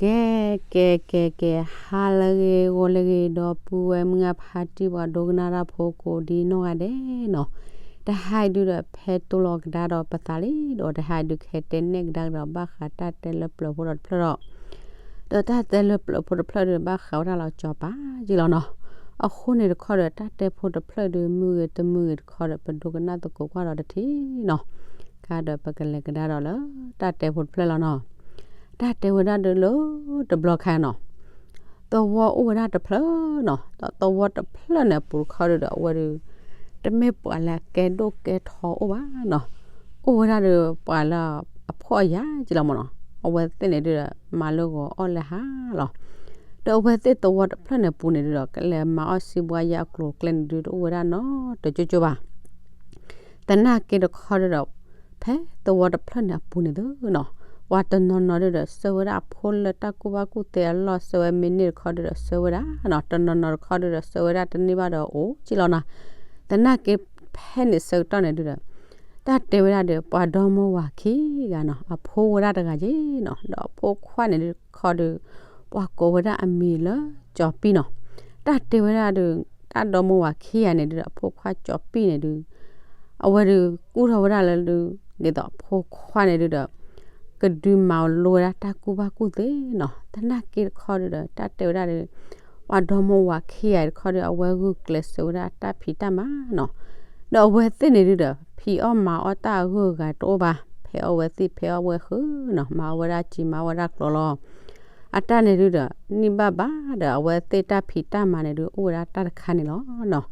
ကဲ ကဲ ကဲ ကဲ ဟါလၢအဂ့ၤ ဂီၤလၢအဂ့ၤ ဒီပုၢ်ဝဲၢ်မုၢ်ဂၤဖးတံၢ် ပှၤဒိကနၣ်တၢ်ဖိကိးဒ်နီၢ်ဂၤဒဲးနီၤ, တဟါအံၤဒုဒီး ဖဲတိၢ်လီၤကဒါဒီးပသးလံဒီး တဟါအံၤဒု ကဟဲတဲနဲၣ်ကဒါကဒီး ဘၣ်ဃးတၢ်တဲလၢပျၢၤဖိဒီးတဖျၢၣ်ဒီး ဒီးတၢ်တဲလၢပျၢၤဖိတဖျၢၣ်ဒီး ဘၣ်ဃးဝဲဒၣ်လၢစီၤပၤက့လီၤနီၤ. အဃိန့ၣ်တခီဒီး တၢ်တဲဖိတဖျၢၣ်ဒီး မုာ်ဂ့ၤတမုာ်ဂ့ၤတခီဒီး ပဒိကနၣ်သကိးကွၢ်ဒီးတထံၣ်နီၤ. ကဒီးပကလဲၤကဒါဒီးလၢ တၢ်တဲဖိတဖျၢၣ်လီၤနီၤ. တၢ်တဲဝဲဒၣ်ဒီးလၢ တဘျီခါနီၤ သဝီအိၣ်ဝဲဒၣ်တဖျၢၣ်နီၤ, ဒီးသဝီတဖျၢၣ်န့ၣ်အပူၤတခီဒီး အဝဲဒီး တမ့ၢ်ပှၤလၢအကဲဒိၣ်ကဲထီအိၣ်ဘၣ်နီၤ, အိၣ်ဝဲဒၣ်ဒီးပှၤလၢအဖှီၣ်အယာ်က့လီၤမ့ၢ်နီၤ. အဝဲသ့ၣ်န့ၣ်ဒုဒီး မၤလၢဂီၤအီၣ်လၢဟါလီၤ. ဒီးအဝဲသ့ၣ်သဝီတဖျၢၣ်န့ၣ်အပူၤန့ၣ်ဒုဒီး ကလဲၤမၤအီၣ်စံးဘှါယဲၢ်အကျိၤအကျဲန့ၣ်ဒု တအိၣ်ဝဲဒၣ်နီတကၠိကၠိဘၣ်. သနာ်က့တခီဒုဒီး ဖဲသဝီတဖျၢၣ်န့ၣ်အပူၤန့ၣ်သ့ၣ်နီၤ, ပှၤတနီၤနီၤဒုဒီး ဆှၢဝဲဒၣ်အဖိလၢတၢ်ကူၣ်ဘၣ်ကူၣ်သ့အလီၢ် ဆှၢဝဲမ့ၢ်န့ၢ်တခီဒုဒီး ဆှၢဝဲဒၣ်နီၤ, တနီၤနီၤတခီဒုဒီး ဆှၢဝဲဒၣ်တန့ၢ်ဘၣ်ဒီးအိၣ်က့လီၤနီၤ. သနာ်က့ဖဲန့ၣ်ဆၢကတီၢ်န့ၣ်ဒုဒီး တၢ်တဲဝဲဒၣ်ဒီး ပှၤဒီမါဝၤခံဂၤနီၤ, အဖိဝဲဒၣ်တဂၤက့နီၤ, ဒီးအဖိခွါန့ၣ်ဒုတခီဒု ပှၤကိးဝဲဒၣ်အမံၤလၢကၠီၤပံၣ်နီၤ. တၢ်တဲဝဲဒၣ်ဒီး တၢ်ဒီမါဝၤခံဂၤန့ၣ်ဒုဒီး အဖိခွါကၠီၤပံၣ်န့ၣ်ဒု အဝဲဒုးကူၣ်ထီၣ်ဝဲဒၣ်လၢဒု ဒ်သိးအဖိခွါန့ၣ်ဒုဒီး ကဒုးမၤလိဝဲဒၣ်တၢ်ကူၣ်ဘၣ်ကူၣ်သ့နီၤ. သနာ်က့တခီဒုဒီး တၢ်တဲဝဲဒၣ်ဒီး ပှၤဒီမါဝၤခံဂၤတခီဒီး အဝဲဂုာ်ကျဲးစၢးဝဲဒၣ်တၢ်ဖံးတၢ်မၤနီၤ. ဒီးအဝဲသ့ၣ်န့ၣ်ဒုဒီး ဖံးအီၣ်မၤအီၣ်တၢ်အဂုၤအဂၤတအိၣ်ဘၣ်, ဖဲးအီၣ်ဝဲသံၣ် ဖဲးအီၣ်ဝဲဃုာ်နီၤ, မၤအီၣ်ဝဲဒၣ်စံာ် မၤအီၣ်ဝဲဒၣ်ကျီလီၤ. အတၢ်န့ၣ်ဒုဒီး န့ၢ်ဘၣ်ဘၣ်ဒီး အဝဲသ့ၣ်တၢ်ဖံးတၢ်မၤန့ၣ်ဒု အိၣ်ဝဲဒၣ်တၢ်တခါန့ၣ်လီၤနီၤ.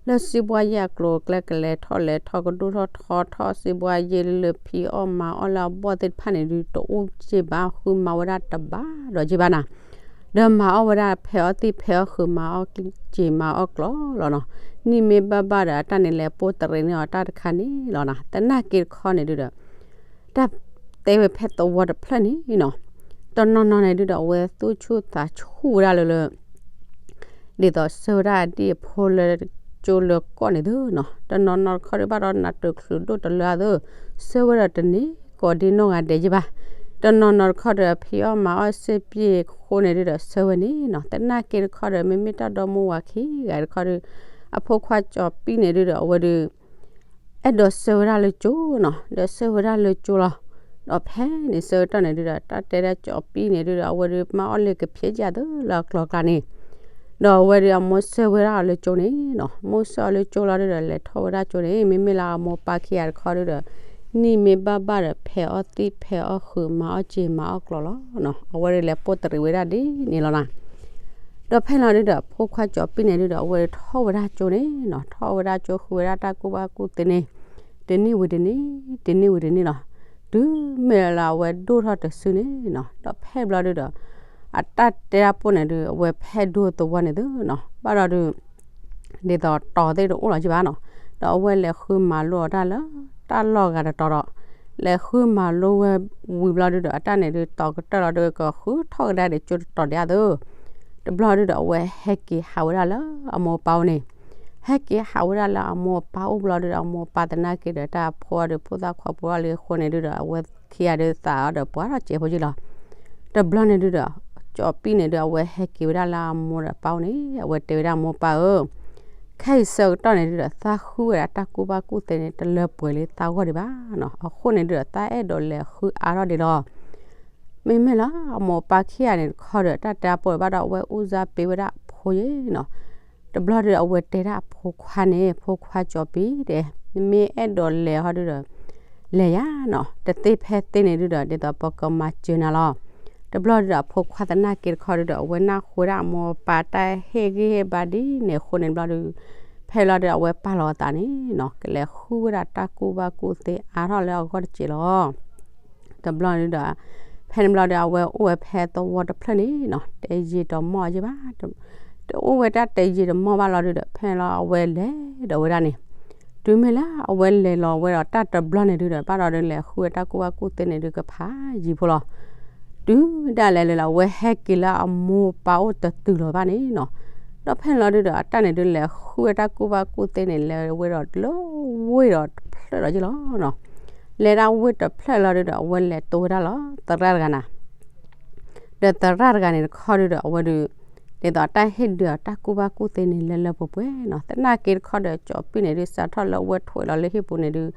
လၢစံးဘှါယဲၢ်အကျိၤအကျဲ ကလဲၤထီၣ်လဲၤထီၣ် ကဒိၣ်ထီၣ်ထီထီၣ် စံးဘှါယဲၢ်လၢလၢ ဖံးအီၣ်မၤအီၣ်လၢအဘီၣ်သ့ၣ်တဖၣ်န့ၣ်ဒု တအိၣ်စ့ၢ်ဘၣ်, ဃုမၤဝဲဒၣ်တဘၣ်ဒီးစ့ၢ်ဘၣ်နီၤ. ဒီးမၤအီၣ်ဝဲဒၣ် ဖဲးအီၣ်သံၣ် ဖဲးအီၣ်ဃုာ် မၤအီၣ်စံာ် မၤအီၣ်ကျီလီၤနီၤ. န့ၢ်မ့ၢ်ဘၣ်ဘၣ်ဒီး အတၢ်န့ၣ်လဲၤပိၢ်တရံးန့ၢ်အီၤတၢ်တခါန့ၣ်လီၤနီၤ. သနာ်က့တခီန့ၣ်ဒုဒီး တၢ်တဲဝဲဖဲသဝီတဖျၢၣ်န့ၣ်နီၤ, တနီၤနီၤန့ၣ်ဒုဒီး အဝဲသူၣ်ဆူၣ်သးဆူၣ်ဝဲဒၣ်လၢလၢ ဒ်သိးဆှၢဝဲဒၣ်အဒံၣ်အဖိလၢကၠိလၢကီၢ်န့ၣ်သ့ၣ်နီၤ. တနီၤနီၤတခီဒီး ဘၣ်ဒီးနးတချုးဒိၣ်တလၢအသ့ၣ်, ဆှၢဝဲဒီးတန့ၢ်ကိးဒ်နီၢ်ဂၤဒဲးက့ဘၣ်. တနီၤနီၤတခီဒီး ဖံးအီၣ်မၤအီၣ်စ့ၢ်ကီးဃိန့ၣ်ဒုဒီး ဆှၢဝဲန့ၣ်နီၤ. သနာ်က့တခီဒီး မ့မ့ၢ်တၢ်ဒီမါဝၤခံဂၤတခီဒီး အဖိခွါကၠီၤပံၣ်န့ၣ်ဒုဒီး အဝဲဒုး အဲၣ်ဒိးဆှၢဝဲဒၣ်လၢကၠိနီၤ, ဒီးဆှၢဝဲဒၣ်လၢကၠိလီၤ. ဒီးဖဲန့ၣ်ဆၢကတီၢ်န့ၣ်ဒုဒီး တၢ်တဲဒၣ်ကၠီၤပံၣ်န့ၣ်ဒုဒီး အဝဲဒုးမၤအီၣ်လၢကဖံးကၠၢ်သ့ၣ်လၢအကျိၤအကျဲန့ၣ်, ဒီးအဝဲဒုးအမိၢ်ဆှၢဝဲဒၣ်အီၤလၢကၠိန့ၣ်နီၤ, မိၢ်ဆှၢအီၤလၢကၠိလီၤဒုဒီး လဲၤထီၣ်ဝဲဒၣ်ကၠိန့ၣ် မ့မ့ၢ်လၢအမိၢ်ပၢ်ခံဂၤတခီဒုဒီး န့ၢ်မ့ၢ်ဘၣ်ဘၣ်ဒီး ဖဲးအီၣ်သံၣ် ဖဲးအီၣ်ဃုာ် မၤအီၣ်စ့ၢ် မၤအီၣ်ကျီလီၤနီၤ. အဝဲဒုးလဲၤပိၢ်တရံးဝဲဒၣ်ဒ်န့ၣ်လီၤနီၤ. ဒီးဖဲလီၤဒုဒီး ဖိခွါကၠီၤပံၣ်န့ၣ်ဒုဒီး အဝဲထီၣ်ဝဲဒၣ်ကၠိန့ၣ်နီၤ, ထီၣ်ဝဲဒၣ်ကၠိ ဃုဝဲဒၣ်တၢ်ကူၣ်ဘၣ်ကူၣ်သ့န့ၣ် တနံၣ်ဝံၤတနံၣ် တနံၣ်ဝံၤတနံၣ်လီၤ. တုၤမ့ၢ်လၢအဝဲဒိၣ်ထီၣ်တစုန့ၣ်နီၤ, ဒီးဖဲဘျီဒုဒီး အတၢ်တဲတၢ်ပိၢ်န့ၣ်ဒု အဝဲဖဲဒိသဝီန့ၣ်သ့ၣ်နီၤ, ဘၣ်ဒီးဒု ဒ်သိးတီၤသ့ၣ်တအိၣ်လီၤက့ဘၣ်နီၤ, ဒီးအဝဲလဲၤဃုမၤလိအီၤတၢ်လၢ တၢ်လီၢ်ဂၤတတီၤဒီး လဲၤဃုမၤလိဝဲဝံၤဘျီဒုဒီး အတၢ်န့ၣ်ဒု တီၤကတၢၢ်လီၤဒု ကဃုထီၣ်ကဒါဒီးကၠိတတီၤဒံးအသ့ၣ်, တဘျီဒုဒီး အဝဲဟဲက့ၤဟးဝဲဒၣ်လၢအမိၢ်အပၢ်အိၣ်န့ၣ်, ဟဲက့ၤဟးဝဲဒၣ်လၢအမိၢ်အပၢ်အိၣ်ဘျီဒုဒီး အမိၢ်အပၢ်သနာ်က့ဒီး တၢ်ဖိဒီး ဖိသၣ်ခွါဖိအီၤလံအဃိန့ၣ်ဒုဒီး အဝဲခံဂၤဒုသးအီၤဒီးပှၤထီၣ်စဲးဖိက့လီၤ. တဘျီန့ၣ်ဒုဒီး ကၠီၤပံၣ်န့ၣ်ဒု အဝဲဟဲက့ၤဝဲဒၣ်လၢအမိၢ်ဒီးအပၢ်အိၣ်န့ၣ် အဝဲတဲဝဲဒၣ် မိၢ်ပၢ်ဧၢ, ခဲအံၤဆၢကတီၢ်န့ၣ်ဒုဒီး သးဃုဝဲဒၣ်တၢ်ကူၣ်ဘၣ်ကူၣ်သ့န့ၣ် တလၢပှဲၤလၢသးဂီၢ်ဒံးဘၣ်နီၤ, အဃိန့ၣ်ဒုဒီး သးအဲၣ်ဒိးလဲၤဃုအါထီၣ်ဒံးလီၤ. မ့မ့ၢ်လၢအမိၢ်အပၢ်ခံဂၤန့ၣ်တခီဒီး တၢ်တဲအပိၢ်ဘၣ်ဒီး အဝဲအူစၢ်ပ့ၤဝဲဒၣ်အဖိယ့ၤနီၤ, တဘျီဒုဒီး အဝဲတဲဒၣ်အဖိခွါန့ၣ် ဖိခွါကၠီၤပံၣ်တဲ, နမ့ၢ်အဲၣ်ဒိးလဲၤဟီဒုဒီး လဲၤယၤနီၤ, တသ့ဖဲသ့န့ၣ်ဒုဒီး ဒ်သိးပကမၤစၢၤနၤလီၤ. တဘျီဒုဒီး အဖိခွါသနာ်က့တခီဒုဒီး အဝဲနၢ်ဟူဝဲဒၣ်အမိၢ်အပၢ်တၢ်ဟ့ၣ်ဂံၢ်ဟ့ၣ်ဘါဒ်န့ၣ်အဃိန့ၣ်ဘျီဒု ဖဲလီၤဒုဒီး အဝဲပာ်လီၤအသးန့ၣ်နီၤ, ကလဲၤဃုဝဲဒၣ်တၢ်ကူၣ်ဘၣ်ကူၣ်သ့အါထီၣ်လၢအဂီၢ်တစဲးလီၤ. တဘျီဒုဒီး ဖဲန့ၣ်ဘျီဒီး အဝဲအိၣ်ဝဲဖဲသဝီတဖျၢၣ်န့ၣ်နီၤ, တဲယံာ်တမီၢ်ယ့ၢ်ဘၣ်, တအိၣ်ဝဲတၢ်တဲယံာ်တမီၢ်ဘၣ်လီၤဒုဒီး ဖဲန့ၣ်လီၤအဝဲလဲၤဒီးဝဲဒၣ်န့ၣ်, တုၤမ့ၢ်လၢအဝဲလဲၤလီၤဝဲဒီးတၢ်တဘျီန့ၣ်ဒုဒီး ဘၣ်ဒီးဒုလဲၤဃုဝဲတၢ်ကူၣ်ဘၣ်ကူၣ်သ့န့ၣ်ဒုကဖးယံာ်ဖိလီၤ. တုၤဒၣ်လဲာ်လၢအဝဲဟဲက့ၤလၢအမိၢ်အပၢ်အိၣ်တတုၤလီၤဘၣ်န့ၣ်နီၤ, ဒီးဖဲန့ၣ်လီၤဒုဒီး အတၢ်န့ၣ်ဒုလဲၤဃုဝဲတၢ်ကူၣ်ဘၣ်ကူၣ်သ့န့ၣ် လဲၤဝဲဒီးလၢဝ့ၢ်ဒီးတဖျၢၣ်လီၤက့လီၤနီၤ. လဲၤဒၣ်ဝ့ၢ်တဖျၢၣ်လီၤဒုဒီး အဝဲလဲၤတိဝဲဒၣ်လီၤ သရၣ်တဂၤနၤ, ဒီး ဒီးသရၣ်တဂၤန့ၣ်တခီဒုဒီး အဝဲဒုး ဒ်သိးအတၢ်ဟ့ၣ်ဒုးအတၢ်ကူၣ်ဘၣ်ကူၣ်သ့န့ၣ် လၢလၢပှဲၤပှဲၤနီၤ. သနာ်က့တခီဒီး ကၠီၤပံၣ်န့ၣ်ဒုး စးထီၣ်လၢအဝဲထွဲလီၤလၢဟံၣ်ပူၤန့ၣ်ဒုး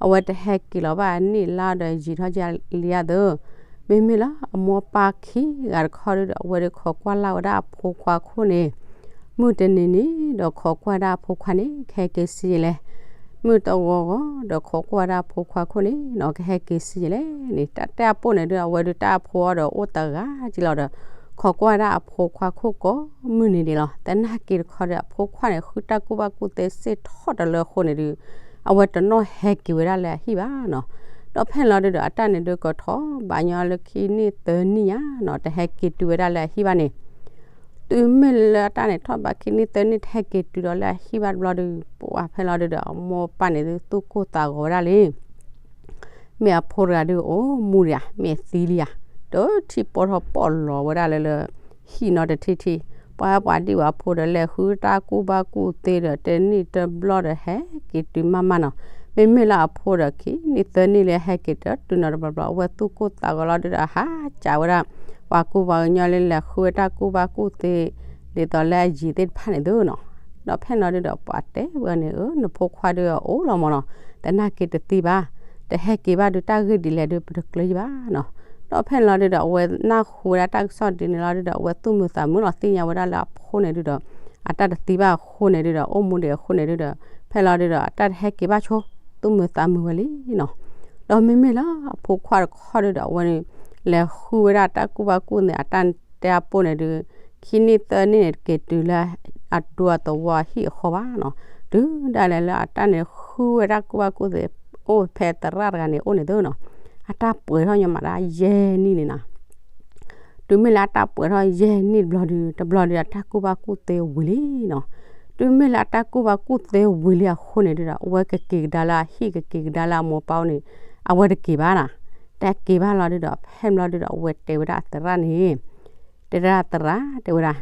အဝဲတဟဲက့ၤလီၤဘၣ်အနံၣ်လါဒီး ယံာ်ထီၣ်ကလံယါသၢ မ့မ့ၢ်လၢအမိၢ်ပၢ်ခံဂၤတခီဒုဒီး အဝဲဒုးခိးကွၢ်လၢ်ဝဲဒၣ်အဖိခွါခိၣ်န့ၣ် မုၢ်တနံၤနံၤဒီး ခိးကွၢ်ဒၣ်အဖိခွါန့ၣ် ကဟဲက့ၤဆံးယလဲၣ်. မုၢ်တဂီၤဂီၤဒီး ခိးကွၢ်ဒၣ်အဖိခွါခိၣ်န့ၣ်နီၤ ကဟဲက့ၤဆံးယလဲၣ်န့ၣ် တၢ်တဲအပိၢ်န့ၣ်ဒုး အဝဲဒုးတၢ်အဖိအီၤဒီး အိၣ်တဂၤကလီၤဒီး ခိးကွၢ်ဒၣ်အဖိခွါခိၣ်ကိးမုၢ်နံၤဒဲးလီၤ. သနာ်က့တခီဒီး အဖိခွါန့ၣ် ဃုတၢ်ကူၣ်ဘၣ်ကူၣ်သ့စ့ၢ်ထီၣ်တလၢအဃိန့ၣ်ဒုး အဝဲတနီၣ်ဟဲက့ၤဝဲဒၣ်လၢအဟံၣ်ဘၣ်နီၤ. ဒီးဖဲန့ၣ်လီၤဒုဒီး အတၢ်န့ၣ်ဒုးကထီၣ်ဘၣ်ညီလၢခံနံၣ်သၢနံၣ်ညါနီၤ တဟဲက့ၤတုၤဝဲဒၣ်လၢအဟံၣ်ဘၣ်န့ၣ် တုၤမ့ၢ်လၢအတၢ်န့ၣ်ထီၣ်ဘးခံနံၣ်သၢနံၣ် တဟဲက့ၤတုၤဒီးလၢအဟံၣ်ဘၣ်တဘျီဒုး ပှၤဖဲန့ၣ်လီၤဒုဒီး အမိၢ်ပၢ်န့ၣ်ဒုး သူၣ်ကိၢ်သးဂီၤဝဲဒၣ်လံ. မ့ၢ်အဖိတဂၤဒုး အိၣ်မူဒံးဧါ, မ့ၢ်အသံလံဧါ, တထံၣ်ပီထီၣ်ပီၣ်လီၤဝဲဒၣ်လၢလၢ ဟံၣ်နီတထံၣ်ထံၣ်, ပှၤပှၤဒံၣ်ဝဲအဖိဒီး လဲၤဃုတၢ်ကူၣ်ဘၣ်ကူၣ်သ့ဒီး တနံၣ်တဘျီဒီး ဟဲက့ၤတုၤမးမးနီၤ. မ့မ့ၢ်လၢအဖိဒီး ခံနံၣ်သၢနံၣ်လၢဟဲက့ၤတတုၤနီတဘျီဘျီ အဝဲသူၣ်ကိၢ်သးဂီၤလီၤဒုဒီး ဟးစးဝဲဒၣ် ပှၤကူပှၤကညီလၢလဲၤဃုဝဲတၢ်ကူၣ်ဘၣ်ကူၣ်သ့ ဒ်သိးလၢအယံၤသ့ၣ်တဖၣ်န့ၣ်သုနီၤ. ဒီးဖဲန့ၣ်လီၤဒုဒီး ပှၤတဲဝဲန့ၣ် အၢ နဖိခွါဒုးအအိၣ်လီၤမးနီၤ, သနာ်က့တသံဘၣ်, တဟဲက့ၤဘၣ်ဒုး တၢ်ဂ့ၢ်ဒ်လဲၣ်ဒုး ပတကျၢၤယံၤဘၣ်နီၤ. ဒီးဖဲန့ၣ်လီၤဒုဒီး အဝဲနၢ်ဟူဝဲဒၣ်တၢ်ကစီၣ်ဒ်န့ၣ်လီၤဒုဒီး အဝဲသူၣ်မုာ်သးမုာ်လီၤ သ့ၣ်ညါဝဲဒၣ်လၢအဖိန့ၣ်ဒုဒီး အတၢ်တသံဘၣ်အဃိန့ၣ်ဒုဒီး အိၣ်မူဒံးအဃိန့ၣ်ဒုဒီး ဖဲလီၤဒုဒီး အတၢ်တဟဲက့ၤဘၣ်ဆိ သူၣ်မုာ်သးမုာ်ဝဲလံနီၤ. ဒီးမ့မ့ၢ်လၢအဖိခွါတခီဒုဒီး အဝဲန့ၣ် လဲၤဃုဝဲဒၣ်တၢ်ကူၣ်ဘၣ်ကူၣ်သ့ အတၢ်တဲအပိၢ်န့ၣ်ဒုး ခံနံၣ်သၢနံၣ်န့ၣ် တက့ၤတုၤလၢအဒူအသဝီအဟံၣ်အဃီဘၣ်နီၤ. တုၤဒၣ်လဲာ်လၢအတၢ်န့ၣ်ဃုဝဲဒၣ်ကူၣ်ဘၣ်ကူၣ်သ့ အိၣ်ဖဲသရၣ်တဂၤန့ၣ်အိၣ်န့ၣ်သုနီၤ, အတၢ်ပှဲၤထီၣ်ညီမးဒၣ်ယဲၢ်နံၣ်န့ၣ်နီၤ. တုၤမ့ၢ်လၢအတၢ်ပှဲၤထီၣ်ယဲၢ်နံၣ်တဘျီဒုး တဘျီဒုး အတၢ်ကူၣ်ဘၣ်ကူၣ်သ့ဝံၤလံနီၤ. တုၤမ့ၢ်လၢအတၢ်ကူၣ်ဘၣ်ကူၣ်သ့ဝံၤလံအဃိန့ၣ်ဒုဒီး အဝဲကက့ၤကဒါလၢအဟံၣ် ကက့ၤကဒါလၢအမိၢ်ပၢ်အိၣ်န့ၣ် အဝဲတက့ၤဘၣ်နီၤ. တက့ၤဘၣ်လီၤဒုဒီး ဖဲန့ၣ်လီၤဒုဒီး အဝဲတဲဝဲဒၣ်အသရၣ်န့ၣ် တဲဒၣ်သရၣ် တဲဝဲဒၣ်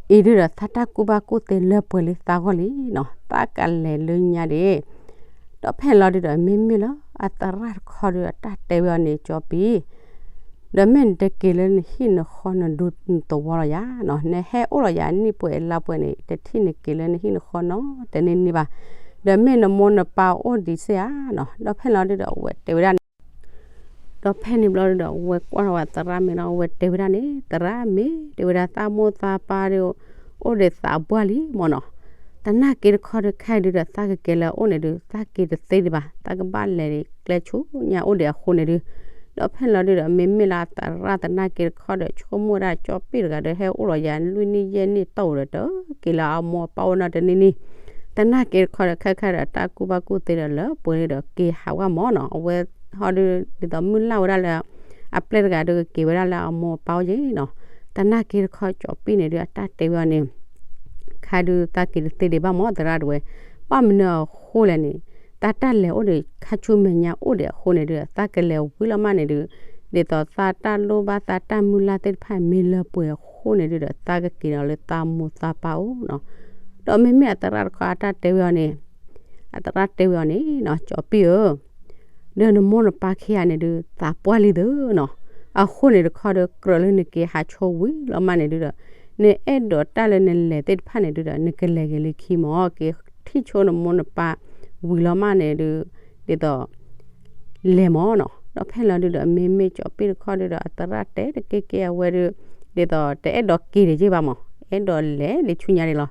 အံၤဒုဒီး သးတၢ်ကူၣ်ဘၣ်ကူၣ်သ့လၢပှဲၤလံသးဂီၢ်လံနီၤ, သးကလဲၤလၢညါဒံး. ဒီးဖဲန့ၣ်လီၤဒုဒီး မ့မ့ၢ်လၢအသရၣ်တခီဒုဒီး အတၢ်တဲဝဲအီၤန့ၣ် ကၠီၤပံၤ ဒီးမ့ၢ်နတက့ၤလၢနဟံၣ်နဃီနဒူနသဝီလီၤယၤနီၤ, နဟဲအိၣ်လီၤယၤနံၣ်ပှဲၤလါပှဲၤန့ၣ် တထံၣ်နက့ၤလၢနဟံၣ်နဃီနီတန့ၢ်န့ၢ်ဘၣ်. ဒီးမ့ၢ်နမိၢ်နပၢ်အိၣ်ဒံးစ့ၢ်ဧါနီၤ. ဒီးဖဲန့ၣ်လီၤဒုဒီး အဝဲတဲဝဲဒၣ်န့ၣ် ဒီးဖဲန့ၣ်ဘျီဒုဒီး အဝဲကွၢ်ထီၣ်ဝဲသရၣ်မ့ၢ်နီၤ, အဝဲတဲဝဲဒၣ်န့ၣ် သရၣ်မ့ၢ် တဲဝဲဒၣ် သးမိၢ်သးပၢ်ဒီး အိၣ်ဒံးသးပှၢ်လံမ့ၢ်နီၤ. သနာ်က့တခီဒုး ခဲအံၤဒုဒီး သးကက့ၤလၢအအိၣ်န့ၣ်ဒုး သးက့ၤတသ့ဒံးဘၣ်, သးကဘၣ်လဲၤကျဲဆူညါအိၣ်ဒံးအဃိန့ၣ်ဒုး. ဒီးဖဲန့ၣ်လီၤဒုဒီး မ့မ့ၢ်လၢအသရၣ်သနာ်က့တခီဒီး ဆိကမိၣ်ဝဲဒၣ် ကၠီၤပံၤတဂၤဒီး ဟဲအိၣ်လီၤယၤလွံၢ်နံၣ်ယဲၢ်နံၣ်တီၢ်အိၣ်ဒီး တက့ၤလၢအမိၢ်အပၢ်အိၣ်နီတန့ၢ်န့ၣ်, သနာ်က့တခီဒီး ခဲခါဒီး တၢ်ကူၣ်ဘၣ်ကူၣ်သ့ဒီးလၢပှဲၤလံဒီး က့ၤဟးဝဲမ့ၢ်နီၤ. အဝဲဟီဒုး ဒ်သိးမုၢ်လၢ်ဝဲဒၣ်လၢ အပျဲၢ်တဂၤဒီး ကက့ၤဝဲဒၣ်လၢအမိၢ်အပၢ်အိၣ်ယဲနီၤ. သနာ်က့တခီ ကၠီၤပံၤန့ၣ်ဒုး အတၢ်တဲဝဲအီၤန့ၣ် ခါဒုး သးက့ၤတသ့ဒံးဘၣ်မ့ၢ် သရၣ်တဲဝဲ, ဘၣ်မနုၤအဃိလဲၣ်န့ၣ် သးတၢ်လဲၤအိၣ်ဒီး ခါဆူမဲာ်ညါအိၣ်ဒံးအဃိန့ၣ်ဒုး သးကလဲၤဝံၤလီၤမးန့ၣ်ဒုး ဒ်သိးသးတၢ်လိၣ်ဘၣ်သးတၢ်မုၢ်လၢ်သ့ၣ်တဖၣ်မ့ၢ်လၢပှဲၤအဃိန့ၣ်ဒုးဒီး သးကက့ၤဒီးလၢသးမိၢ်သးပၢ်အိၣ်နီၤ. ဒီးမ့မ့ၢ်အသရၣ်တခီအတၢ်တဲဝဲအီၤန့ၣ် အသရၣ်တဲဝဲအီၤန့ၣ်နီၤ, ကၠီၤပံၤဧၢ ဒီးနမိၢ်နပၢ်ခံဂၤန့ၣ်ဒုး သးပှၢ်လံသုနီၤ. အဃိန့ၣ်တခီဒီး ကြၢးလၢနက့ၤဟးဆိဝံၤလီၤမးန့ၣ်ဒုးဒီး နအဲၣ်ဒိးတၢ်လၢနလဲၤသ့ၣ်တဖၣ်န့ၣ်ဒုးဒီး နကလဲၤက့ၤလၢခံမ့ၢ် က့ၤထံၣ်ဆိနမိၢ်နပၢ်ဝံၤလီၤမးန့ၣ်ဒုး ဒ်သိး လဲၤမ့ၢ်နီၤ. ဒီးဖဲလီၤဒုးဒီး မ့မ့ၢ်ကၠီၤပံၤတခီဒုးဒီး အသရၣ်တဲတက့ၢ်က့ၢ်အဝဲဒုး ဒ်သိးတအဲၣ်ဒိးက့ၤတက့ၢ်ဘၣ်မ့ၢ် အဲၣ်ဒိးလဲၤလၢဆူညါဒံးလီၤ.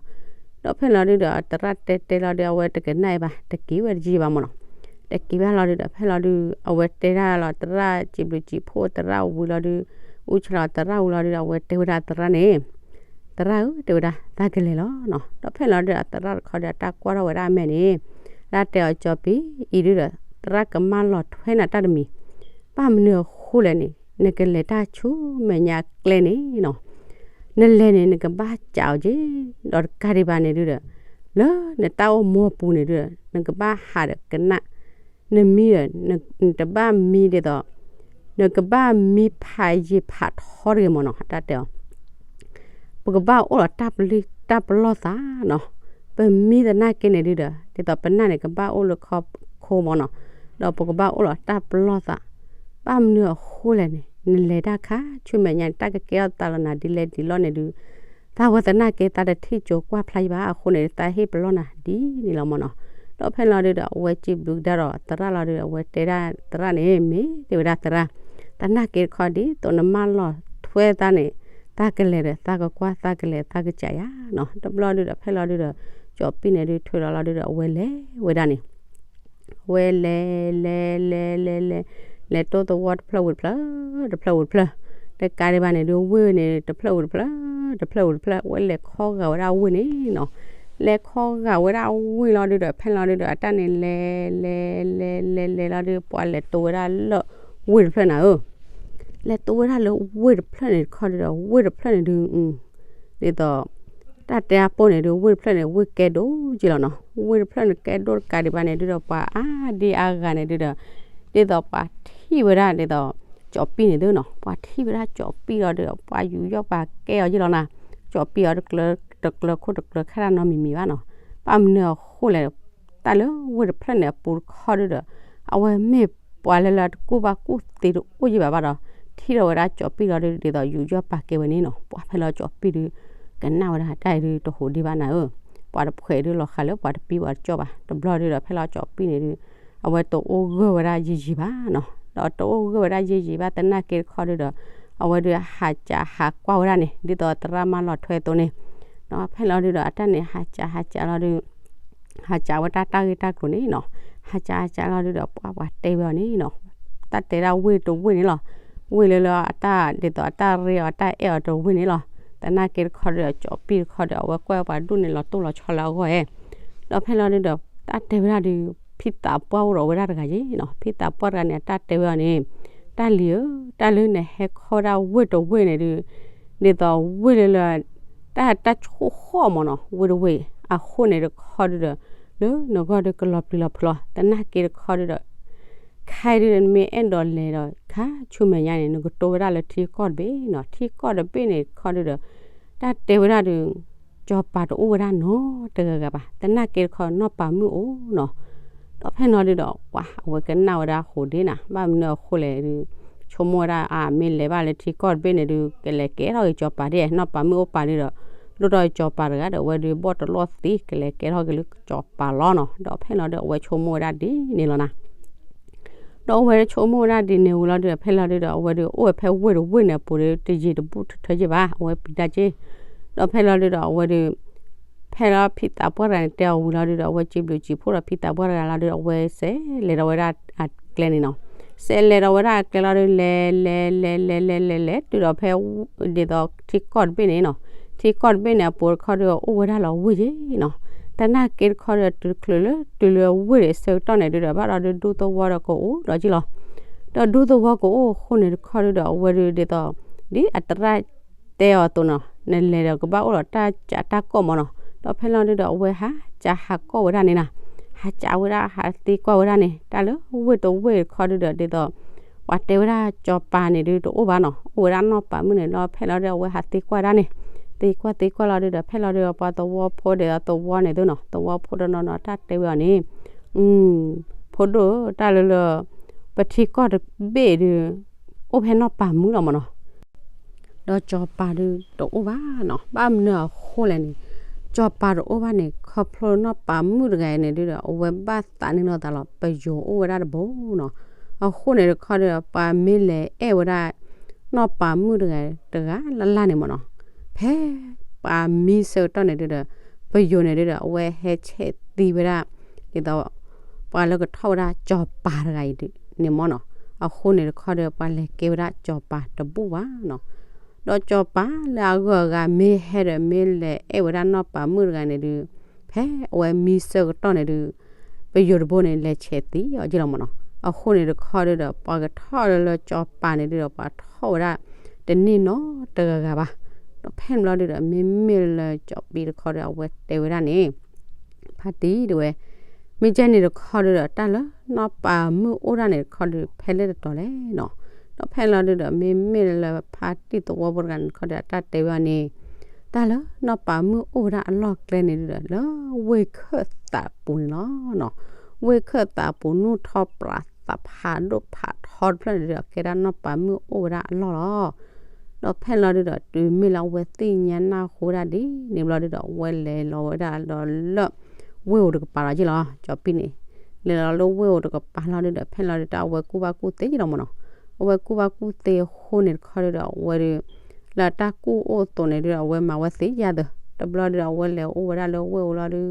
ဒီးဖဲလီၤဒုးဒီး အသရၣ်တဲတဲလီၤဒုး အဝဲတကနၣ်အီၤဘၣ် တက့ၤဝဲတက့ၢ်ဘၣ်မ့ၢ်နီၤ. တက့ၤဘၣ်လီၤဒုးဒီး ဖဲလီၤဒုး အဝဲတဲဒၣ်လီၤ သရၣ်စံးဘျုးစံးဖှိၣ်သရၣ်ဝံၤလီၤဒုး အူဆၢလီၤသရၣ်ဝံၤလီၤဒုးဒီး အဝဲတဲဝဲဒၣ်သရၣ်န့ၣ် သရၣ်ဧၢ တဲဝဲဒၣ် သးကလဲၤလီၤနီၤ. ဒီးဖဲလီၤဒုးဒီး အသရၣ်တခီဒီး အတၢ်ကွၢ်ထီၣ်ဝဲဒၣ်အမဲာ်န့ၣ် တၢ်တဲအီၤ ကၠီၤပံၤ အံၤဒုးဒီး သရၣ်ကမၢလီၤထွဲနၤတၢ်တမံၤ ဘၣ်မနုၤအဃိလဲၣ်န့ၣ် နကလဲၤတၢ်ဆူမဲာ်ညါကျဲန့ၣ်နီၤ. နလဲၤန့ၣ် နကဘၣ်စံးအီၤက့ၤ ဒီးတကးဒံးဘၣ်န့ၣ်ဒုးဒီး လၢနတၢ်အိၣ်မူအပူၤန့ၣ်ဒုးဒီး နကဘၣ်ဟးဒီးကနၣ် နမံဒီး နတဘၣ်မံဒ်သိး နကဘၣ်မံဖးယံာ်ဖးထီတဂ့ၤမ့ၢ်နီၤ တၢ်တဲအီၤ ပကဘၣ်အိၣ်ဒီးတၢ်ပလံၢ်တၢ်ပလီၢ်သးနီၤ. ပမံသနာ်က့န့ၣ်ဒုးဒီး ဒ်သိးပနၢ်န့ၣ် ကဘၣ်အိၣ်လၢခီခိမ့ၢ်နီၤ. ဒီးပကဘၣ်အိၣ်ဒီးတၢ်ပလီၢ်သး ဘၣ်မနုၤအဃိလဲၣ်န့ၣ် နလဲၤတၢ်ခါဆူမဲာ်ညါန့ၣ် တၢ်ကကဲထီၣ်သးလီၤနၤဒ်လဲၣ်ဒ်လဲၣ်န့ၣ်ဒုး သးဝဲသနာ်က့ သးတထံၣ်ကၠိၤကွၢ်ဖျါယံၤဘၣ် အဃိန့ၣ် သးဟ့ၣ်ပလီၢ်နၤဒ်န့ၣ်လီၤမ့ၢ်နီၤ. ဒီးဖဲလီၤဒုးဒီး အဝဲစံးဘျုးကဒါဒီးသရၣ်လီၤဒုး အဝဲတဲဒၣ်သရၣ်န့ၣ် မ့ၢ်တဲဝဲဒၣ်သရၣ်, သနာ်က့တခီဒ်သိးနမၢလီၤထွဲသးန့ၣ် သးကလဲၤဒီး သးကကွၢ် သးကလဲၤ သးကစးယါနီၤ. တဘျီဒုးဒီး ဖဲလီၤဒုးဒီး ကၠီၤပံၣ်န့ၣ်ဒုး ထုးလီၤလီၤဒုးဒီး အဝဲလဲၤဝဲဒၣ်န့ၣ် ဝဲလဲၤ လဲၤ လဲၤ လဲၤ လဲၤ လဲၤတိၢ်သဝီတဖျၢၣ်ဝံၤတဖျၢၣ် တဖျၢၣ်ဝံၤတဖျၢၣ်, တကးဒံးဘၣ်န့ၣ်ဒုး ဝ့ၢ်န့ၣ် တဖျၢၣ်ဝံၤတဖျၢၣ် တဖျၢၣ်ဝံၤတဖျၢၣ် ဝဲလဲၤခီဂာ်ဝဲဒၣ်ဝ့ၢ်န့ၣ်နီၤ. လဲၤခီဂာ်ဝဲဒၣ်ဝ့ၢ်လီၤဒုးဒီး ဖဲလီၤဒုးဒီး အတၢ်န့ၣ်လဲၤ လဲၤ လဲၤ လဲၤ လဲၤလီၤဒုး ပှၤလဲၤတိၢ်ဝဲဒၣ်လၢဝ့ၢ်တဖျၢၣ်နၤဧၢ လဲၤတိၢ်ဝဲဒၣ်လၢဝ့ၢ်တဖျၢၣ်န့ၣ်တခီဒုးဒီး ဝ့ၢ်တဖျၢၣ်န့ၣ်ဒုး ဒ်သိး တၢ်တဲအပိၢ်န့ၣ်ဒုး ဝ့ၢ်တဖျၢၣ်န့ၣ် ဝ့ၢ်ကဲဒိၣ်က့လီၤနီၤ. ဝ့ၢ်တဖျၢၣ်န့ၣ် ကဲဒိၣ်တကးဒံးဘၣ်န့ၣ်ဒုးဒီး ပှၤအါဒံအါဂၤန့ၣ်ဒုးဒီး ဒ်သိးပှၤထံၣ်ဝဲဒၣ်ဒ်သိး ကၠီၤပံၣ်န့ၣ်သုနီၤ. ပှၤထံၣ်ဝဲဒၣ်ကၠီၤပံၣ်လီၤဒုးဒီး ပှၤယူးယီၣ်ပှၤကဲအီၤက့လီၤနၤ. ကၠီၤပံၣ်အီၤတကျၢၤတကျၢၤခိၣ်တကျၢၤခါတၢ်နီတမံၤမံၤဘၣ်နီၤ. ဘၣ်မနုၤအဃိလဲၣ် တၢ်လၢဝ့ၢ်တဖျၢၣ်န့ၣ်အပူၤတခီဒုးဒီး အဝဲမ့ၢ်ပှၤလၢလၢတကူၣ်ဘၣ်ကူၣ်သ့တအိၣ်ယံၤဘၣ်ဘၣ်ဒီး ထံၣ်ဒီးဝဲဒၣ်ကၠီၤပံၣ်လီၤဒုး ဒ်သိးယူးယီၣ်ပာ်ကဲဝဲန့ၣ်နီၤ. ပှၤဖဲလီၤကၠီၤပံၣ်ဒုး ကနၣ်ဝဲဒၣ်တၢ်အံၤဒုးတဟူးဒံးဘၣ်နၤဧၢ, ပှၤတဖှဲးဒုးလီၤဃာ်လၢပှၤတပံၤပှၤတကၠီၣ်ဘၣ်. တဘျီဒုးဒီး ဖဲလီၤကၠီၤပံၣ်န့ၣ်ဒုး အဝဲတအိၣ်ဂၢၢ်ဝဲဒၣ်ယံာ်ယံာ်ဘၣ်နီၤ. ဒီးတအိၣ်ဂၢၢ်ဝဲဒၣ်ယံာ်ယံာ်ဘၣ်သနာ်က့တခီဒုးဒီး အဝဲဒုးဟးစးဟးကွၢ်ဝဲဒၣ်န့ၣ် ဒ်သိးသရၣ်မၢလီၤထွဲအသိးန့ၣ် ဒီးဖဲလီၤဒုးဒီး အတၢ်န့ၣ်ဟးစးဟးစးလီၤဒုး ဟးစးဝဲတၢ်တၢ်ဂ့ၢ်တၢ်ကျိၤန့ၣ်နီၤ. ဟးစးဟးစးလီၤဒုးဒီး ပှၤပှၤတဲဝဲအီၤန့ၣ်နီၤ. တၢ်တဲဒၣ်ဝ့ၢ်တဝ့ၢ်န့ၣ်လီၤ. ဝ့ၢ်လၢလၢအတၢ်ဒ်သိးအတၢ်ရ့အီၤတၢ်အဲၣ်အီၤတဝ့ၢ်န့ၣ်လီၤ. သနာ်က့တခီဒီး ကၠီၤပံၣ်တခီဒီး အဝဲကွၢ်ပှၤဒူၣ်န့ၣ်လီၤတိၢ်လီၤဆီလၢအဂီၢ်ဧဲ. ဒီးဖဲလီၤဒုးဒီး တၢ်တဲဝဲဒၣ်ဒုး ဖံသးပှၢ်အိၣ်ဒီးဝဲဒၣ်တဂၤယ့ၣ်နီၤ. ဖံသးပှၢ်တဂၤန့ၣ် အတၢ်တဲဝဲအီၤန့ၣ် တၢ်လံၤဧၢ, တၢ်လၢနဟဲခီဝဲဒၣ်ဝ့ၢ်တဝ့ၢ်န့ၣ်ဒုး ဒ်သိးဝ့ၢ်လၢလၢ တၢ်တၢ်ဆိၣ်ဃီၣ်မ့ၢ်နီၤ ဝ့ၢ်တဝ့ၢ် အဃိန့ၣ်တခီဒုးဒီး လၢနဂီၢ်ဒုးကလီၤပျံၤလီၤဖုးလီၤ. သနာ်က့တခီဒုးဒီး ခဲအံၤဒုးနမ့ၢ်အဲၣ်ဒိးလဲၤဒီးခါဆူမဲာ်ညါန့ၣ် နကတိၢ်ဝဲဒၣ်လၢထံကီၢ်တဘ့ၣ်နီၤ. ထံကီၢ်တဘ့ၣ်န့ၣ်တခီဒုးဒီး တၢ်တဲဝဲဒၣ်ဒုး ကၠီၤပၤတအိၣ်ဝဲဒၣ်နီတဂၤဂၤဘၣ်. သနာ်က့တခီနီၢ်ပၤမုၣ်အိၣ်နီၤ. ဒီးဖဲနီၤဒုးဒီး ပှၤအဝဲကနၣ်ဝဲဒၣ်ဃိးဒ့နၤ ဘၣ်မနုၤအဃိလဲၣ်ဒုး ဆိကမိၣ်ဝဲဒၣ်အါ မ့ၢ်လဲၤဘၣ်လၢထံကီၢ်တဘ့ၣ်န့ၣ်ဒုး ကလဲၤကဲထီၣ်က့ၤကၠီၤပၤဒ် နီၢ်ပၤမုၣ်အိၣ်ပာ်ဒုးဒီး လိၣ်ထီၣ်ကၠီၤပၤတဂၤဒီး အဝဲဒုးဘီၣ်တလီၢ်သံ ကလဲၤကဲထီၣ်က့ၤလၢကၠီၤပၤလီၤနီၤ. ဒီးဖဲနီၤဒုး အဝဲဆိကမိၣ်ဝဲဒၣ်ဒ်န့ၣ်လီၤနၤ. ဒီးအဝဲဒုးဆိကမိၣ်ဝဲဒၣ်ဒ်န့ၣ်ဝံၤလီၤဒုးဒီး ဖဲလီၤဒုးဒီး အဝဲဒုးအိၣ်ဝဲဖဲဝ့ၢ်တဝ့ၢ်န့ၣ်အပူၤဒုး တယံာ်တဘူၣ်ထၢထၢယ့ၢ်ဘၣ် အဝဲပျံၤတၢ်က့ၢ်. ဒီးဖဲလီၤဒုးဒီး အဝဲဒုး ဖဲလီၤဖံသးပှၢ်တဂၤန့ၣ် တဲအီၤဝံၤလီၤဒုးဒီး အဝဲစံးဘျုးစံးဖှိၣ်ဒီးဖံသးပှၢ်တဂၤလီၤဒုးဒီး အဝဲစဲးလဲၤဒီးဝဲဒၣ်အကျဲန့ၣ်နီၤ. စဲးလဲၤဒီးဝဲဒၣ်အကျဲလီၤဒုး လဲၤ လဲၤ လဲၤ လဲၤ လဲၤ လဲၤ လဲၤ တုၤဒီးဖဲ ဒ်သိးထံကီၢ်တဘ့ၣ်န့ၣ်နီၤ. ထံကီၢ်တဘ့ၣ်န့ၣ် အပူၤတခီဒုး အိၣ်ဝဲဒၣ်လီၤဝ့ၢ်ယ့ၢ်နီၤ. သနာ်က့တခီဒုး တုၤချုးလၢ တုၤလၢဝ့ၢ်န့ၣ်ဆၢကတီၢ်န့ၣ်ဒုးဒီး ဘၣ်ဒီးဒုးဒူသဝီဒီးကအိၣ်ဒီးက့ၢ်လီၤ. ဒီးဒူသဝီကအိၣ်အဃိန့ၣ်တခီဒုးဒီး အဝဲဒုးဒ်သိး ဒ်အသရၣ်တဲအီၤအသိးနီၤ နလဲၤဒီးကဘၣ်အိၣ်ဒီးတၢ်ကးတၢ်ကီၢ်မ့ၢ်နီၤ. ဒီးဖဲလီၤဒုးဒီး အဝဲဟးစးဟးကီၢ်ဝဲဒၣ်န့ၣ်နၤ. ဟးစးဝဲဒၣ်ဟးသံကွၢ်ဝဲဒၣ်န့ၣ် တၢ်လၢဝ့ၢ်တဝ့ၢ်တခီဒုးဒီး ဒ်သိး ပှၤတဲဝဲဒၣ်ကၠီၤပၤန့ၣ်ဒုးတအိၣ်ဘၣ်နီၤ. အိၣ်ဝဲဒၣ်နီၢ်ပၤမုၣ်န့ၣ်လီၤ. ဖဲလီၤဒုး အဝဲဟးသံကွၢ်ဒၣ်န့ၣ် သံကွၢ်သံကွၢ်လီၤဒုးဒီး ဖဲလီၤဒုး ပှၤသဝီဖိဒ်သိးသဝီန့ၣ်သုနီၤ သဝီဖိတနီၤနီၤ တၢ်တဲဝဲအီၤန့ၣ် ဖိဒိၣ်တၢ်လၢလၢ ပထံကီၢ်တဘ့ၣ်ဒုး အိၣ်ဖဲနီၢ်ပၤမုၣ်လီၤမ့ၢ်နီၤ. ဒီးကၠီၤပၤဒုးတအိၣ်ဘၣ်နီၤ. ဘၣ်မနုၤအဃိလဲၣ်န့ၣ် ကၠီၤပၤတအိၣ်ဘၣ်န့ၣ် ခီဖျိနီၢ်ပၤမုၣ်တဂၤအံၤန့ၣ်ဒုးဒီး အဝဲဘၣ်သးန့ၢ်လိာ်သးလီၤ ပယိၤအိၣ်ဝဲဒၣ်တဘိနီၤ. အဃိန့ၣ်တခီဒုးဒီး ပှၤမ့ၢ်လဲၤအဲၣ်ဝဲဒၣ် နီၢ်ပၤမုၣ်တဂၤတဂၤလၢ်လၢ်န့ၣ်မ့ၢ်နီၤ. ဖဲပှၤမံဆၢကတီၢ်န့ၣ်ဒုးဒီး ပယိၤန့ၣ်ဒုးဒီး အဝဲဟဲဆဲးသံဝဲဒၣ် ဒ်သိး ပှၤလၢကထီၣ်ဝဲဒၣ်ကၠီၤပၤတဂၤအံၤဒုးန့ၣ်မ့ၢ်နီၤ. အဃိန့ၣ်တခီဒီး ပှၤလဲၤကဲဝဲဒၣ်ကၠီၤပၤတဘူၣ်ဘၣ်နီၤ. ဒီးကၠီၤပၤလၢအဂုၤအဂၤမ့ၢ်ဟဲဒီးမ့ၢ်လဲၤအဲၣ်ဝဲဒၣ်နီၢ်ပၤမုၣ်တဂၤန့ၣ်ဒုး ဖဲအဝဲမံဆၢကတီၢ်န့ၣ်ဒုး ပယိၤတဘိန့ၣ် လဲၤဆဲးသံအီၤက့ၢ်လီၤမ့ၢ်နီၤ. အဃိန့ၣ်တခီဒုးဒီး ပှၤကထီၣ်လၢလၢကၠီၤပၤန့ၣ်ဒုးဒီး ပှၤထီၣ်ဝဲဒၣ်တန့ၢ်နီတဂၤဂၤဘၣ်. ဒီးဖဲန့ၣ်ဘျီဒုးဒီး မ့မ့ၢ်လၢကၠီၤပၤတခီဒီး အဝဲတဲဝဲဒၣ်န့ၣ် ဖါတံၢ်တဲဝဲ မ့ၢ်ကဲန့ၣ်တခီဒုးဒီး တၢ်လၢနီၢ်ပၤမုၣ်အိၣ်ဒၣ်န့ၣ်တခီဒုး ဖဲလဲၣ်တတီၤလဲၣ်နီၤ. ဒီးဖဲလီၤဒုးဒီး မ့မ့ၢ်လၢဖါတံၢ်သဝီဖိတဂၤန့ၣ်တခီဒီး အတၢ်တဲဝဲအီၤန့ၣ် တၢ်လၢနီၢ်ပၤမုၣ်အိၣ်ဝဲဒၣ်အလီၢ်ကျဲန့ၣ်ဒုးဒီး လၢဝ့ၢ်ခၢၣ်သးပူၤန့ၣ်လီၤ. ဝ့ၢ်ခၢၣ်သးပူၤ နူၢ်ထီပြး သးဖးဒိၣ်ဖးထီတဖျၢၣ်န့ၣ်ဒုးဒီး ကဲဒၣ်နီၢ်ပၤမုၣ်အိၣ်ဝဲဒၣ်အလီၢ်လီၤ. ဒီးဖဲလီၤဒုးဒီး တုၤမ့ၢ်လၢအဝဲသ့ၣ်ညါနၢ်ဟူဝဲဒၣ်ဒ်န့ၣ်ဘျီဒုးဒီး အဝဲလဲၤလီၤဝဲဒၣ်ဒီးလၢ ဝ့ၢ်ဧိၤတကပၤလီၤက့လီၤ ကၠီၤပံၣ်န့ၣ်, လဲၤလီၤလၢဝ့ၢ်ဧိၤတကပၤလီၤဒုးဒီး ဖဲလီၤဒုးဒီး အဝဲကူၣ်ဘၣ်ကူၣ်သ့က့လီၤမ့ၢ်နီၤ. အဝဲကူၣ်ဘၣ်ကူၣ်သ့အဃိန့ၣ်တခီဒုးဒီး အဝဲဒုး လၢတၢ်ကူၣ်အိၣ်အသိးန့ၣ်ဒုးဒီး အဝဲမၤဝဲသ့ယါသၢၣ် တဘျီဒုးဒီး အဝဲလဲၤအိၣ်ဝဲဒၣ်လၢဝ့ၢ်ဧိၤလီၤဒုး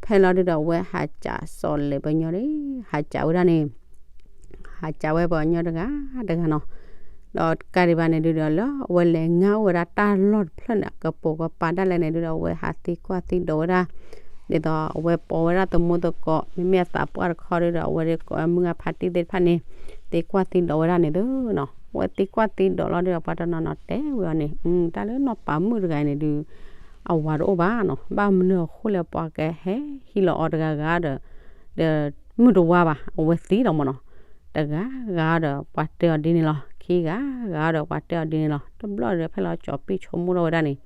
ဖဲလီၤဒုးဒီး အဝဲဟးစးစီၤလဲၤပညီန့ၣ် ဟးစးဝဲဒၣ်န့ၣ် ဟးစးဝဲပှၤကညီတဂၤတဂၤနီၤ. ဒီးတကးဒံးဘၣ်န့ၣ်ဒုးဒီး လၢအဝဲလဲၤငါအိၣ်ဝဲဒၣ်တၢ်လီၢ်တဖျၢၣ်န့ၣ် အကပိာ်ကပၤဒၣ်လဲာ်န့ၣ်ဒုးဒီး အဝဲဟးသံကွၢ်သံဒိးဝဲဒၣ် ဒ်သိးအဝဲပိာ်ဝဲဒၣ်သမူသကိး မ့မ့ၢ်အသးပှၢ်တခီဒုးဒီး အဝဲဒုးကိးမုၢ်ဂၢ်ဖါတံၢ်သ့ၣ်တဖၣ်န့ၣ် သံကွၢ်သံဒိးဝဲဒၣ်န့ၣ်သ့နီၤ. အဝဲသံကွၢ်သံဒိးလီၤဒုးဒီး ပှၤတနီၤနီၤတဲဝဲအီၤန့ၣ် တၢ်လၢနီၢ်ပၤမုၣ်တဂၤအံၤန့ၣ်ဒုး အဝၤတအိၣ်ဘၣ်နီၤ. ဘၣ်မနုၤအဃိလဲၣ် ပှၤကဟဲဟံးလီၤအီၤတဂၤဂၤဒီး ဒီးမုၢ်တဝါဘၣ် အဝဲသံလီၤမ့ၢ်နီၤ. တဂၤဂၤဒီးပှၤတဲအီၤဒ်န့ၣ်လီၤ. ခံဂၤဂၤဒီးပှၤတဲအီၤဒ်န့ၣ်လီၤ. တဘျီဒီး ဖဲလီၤကၠီၤပံၣ်ဆိကမိၣ်ထီၣ်ဝဲဒၣ်န့ၣ်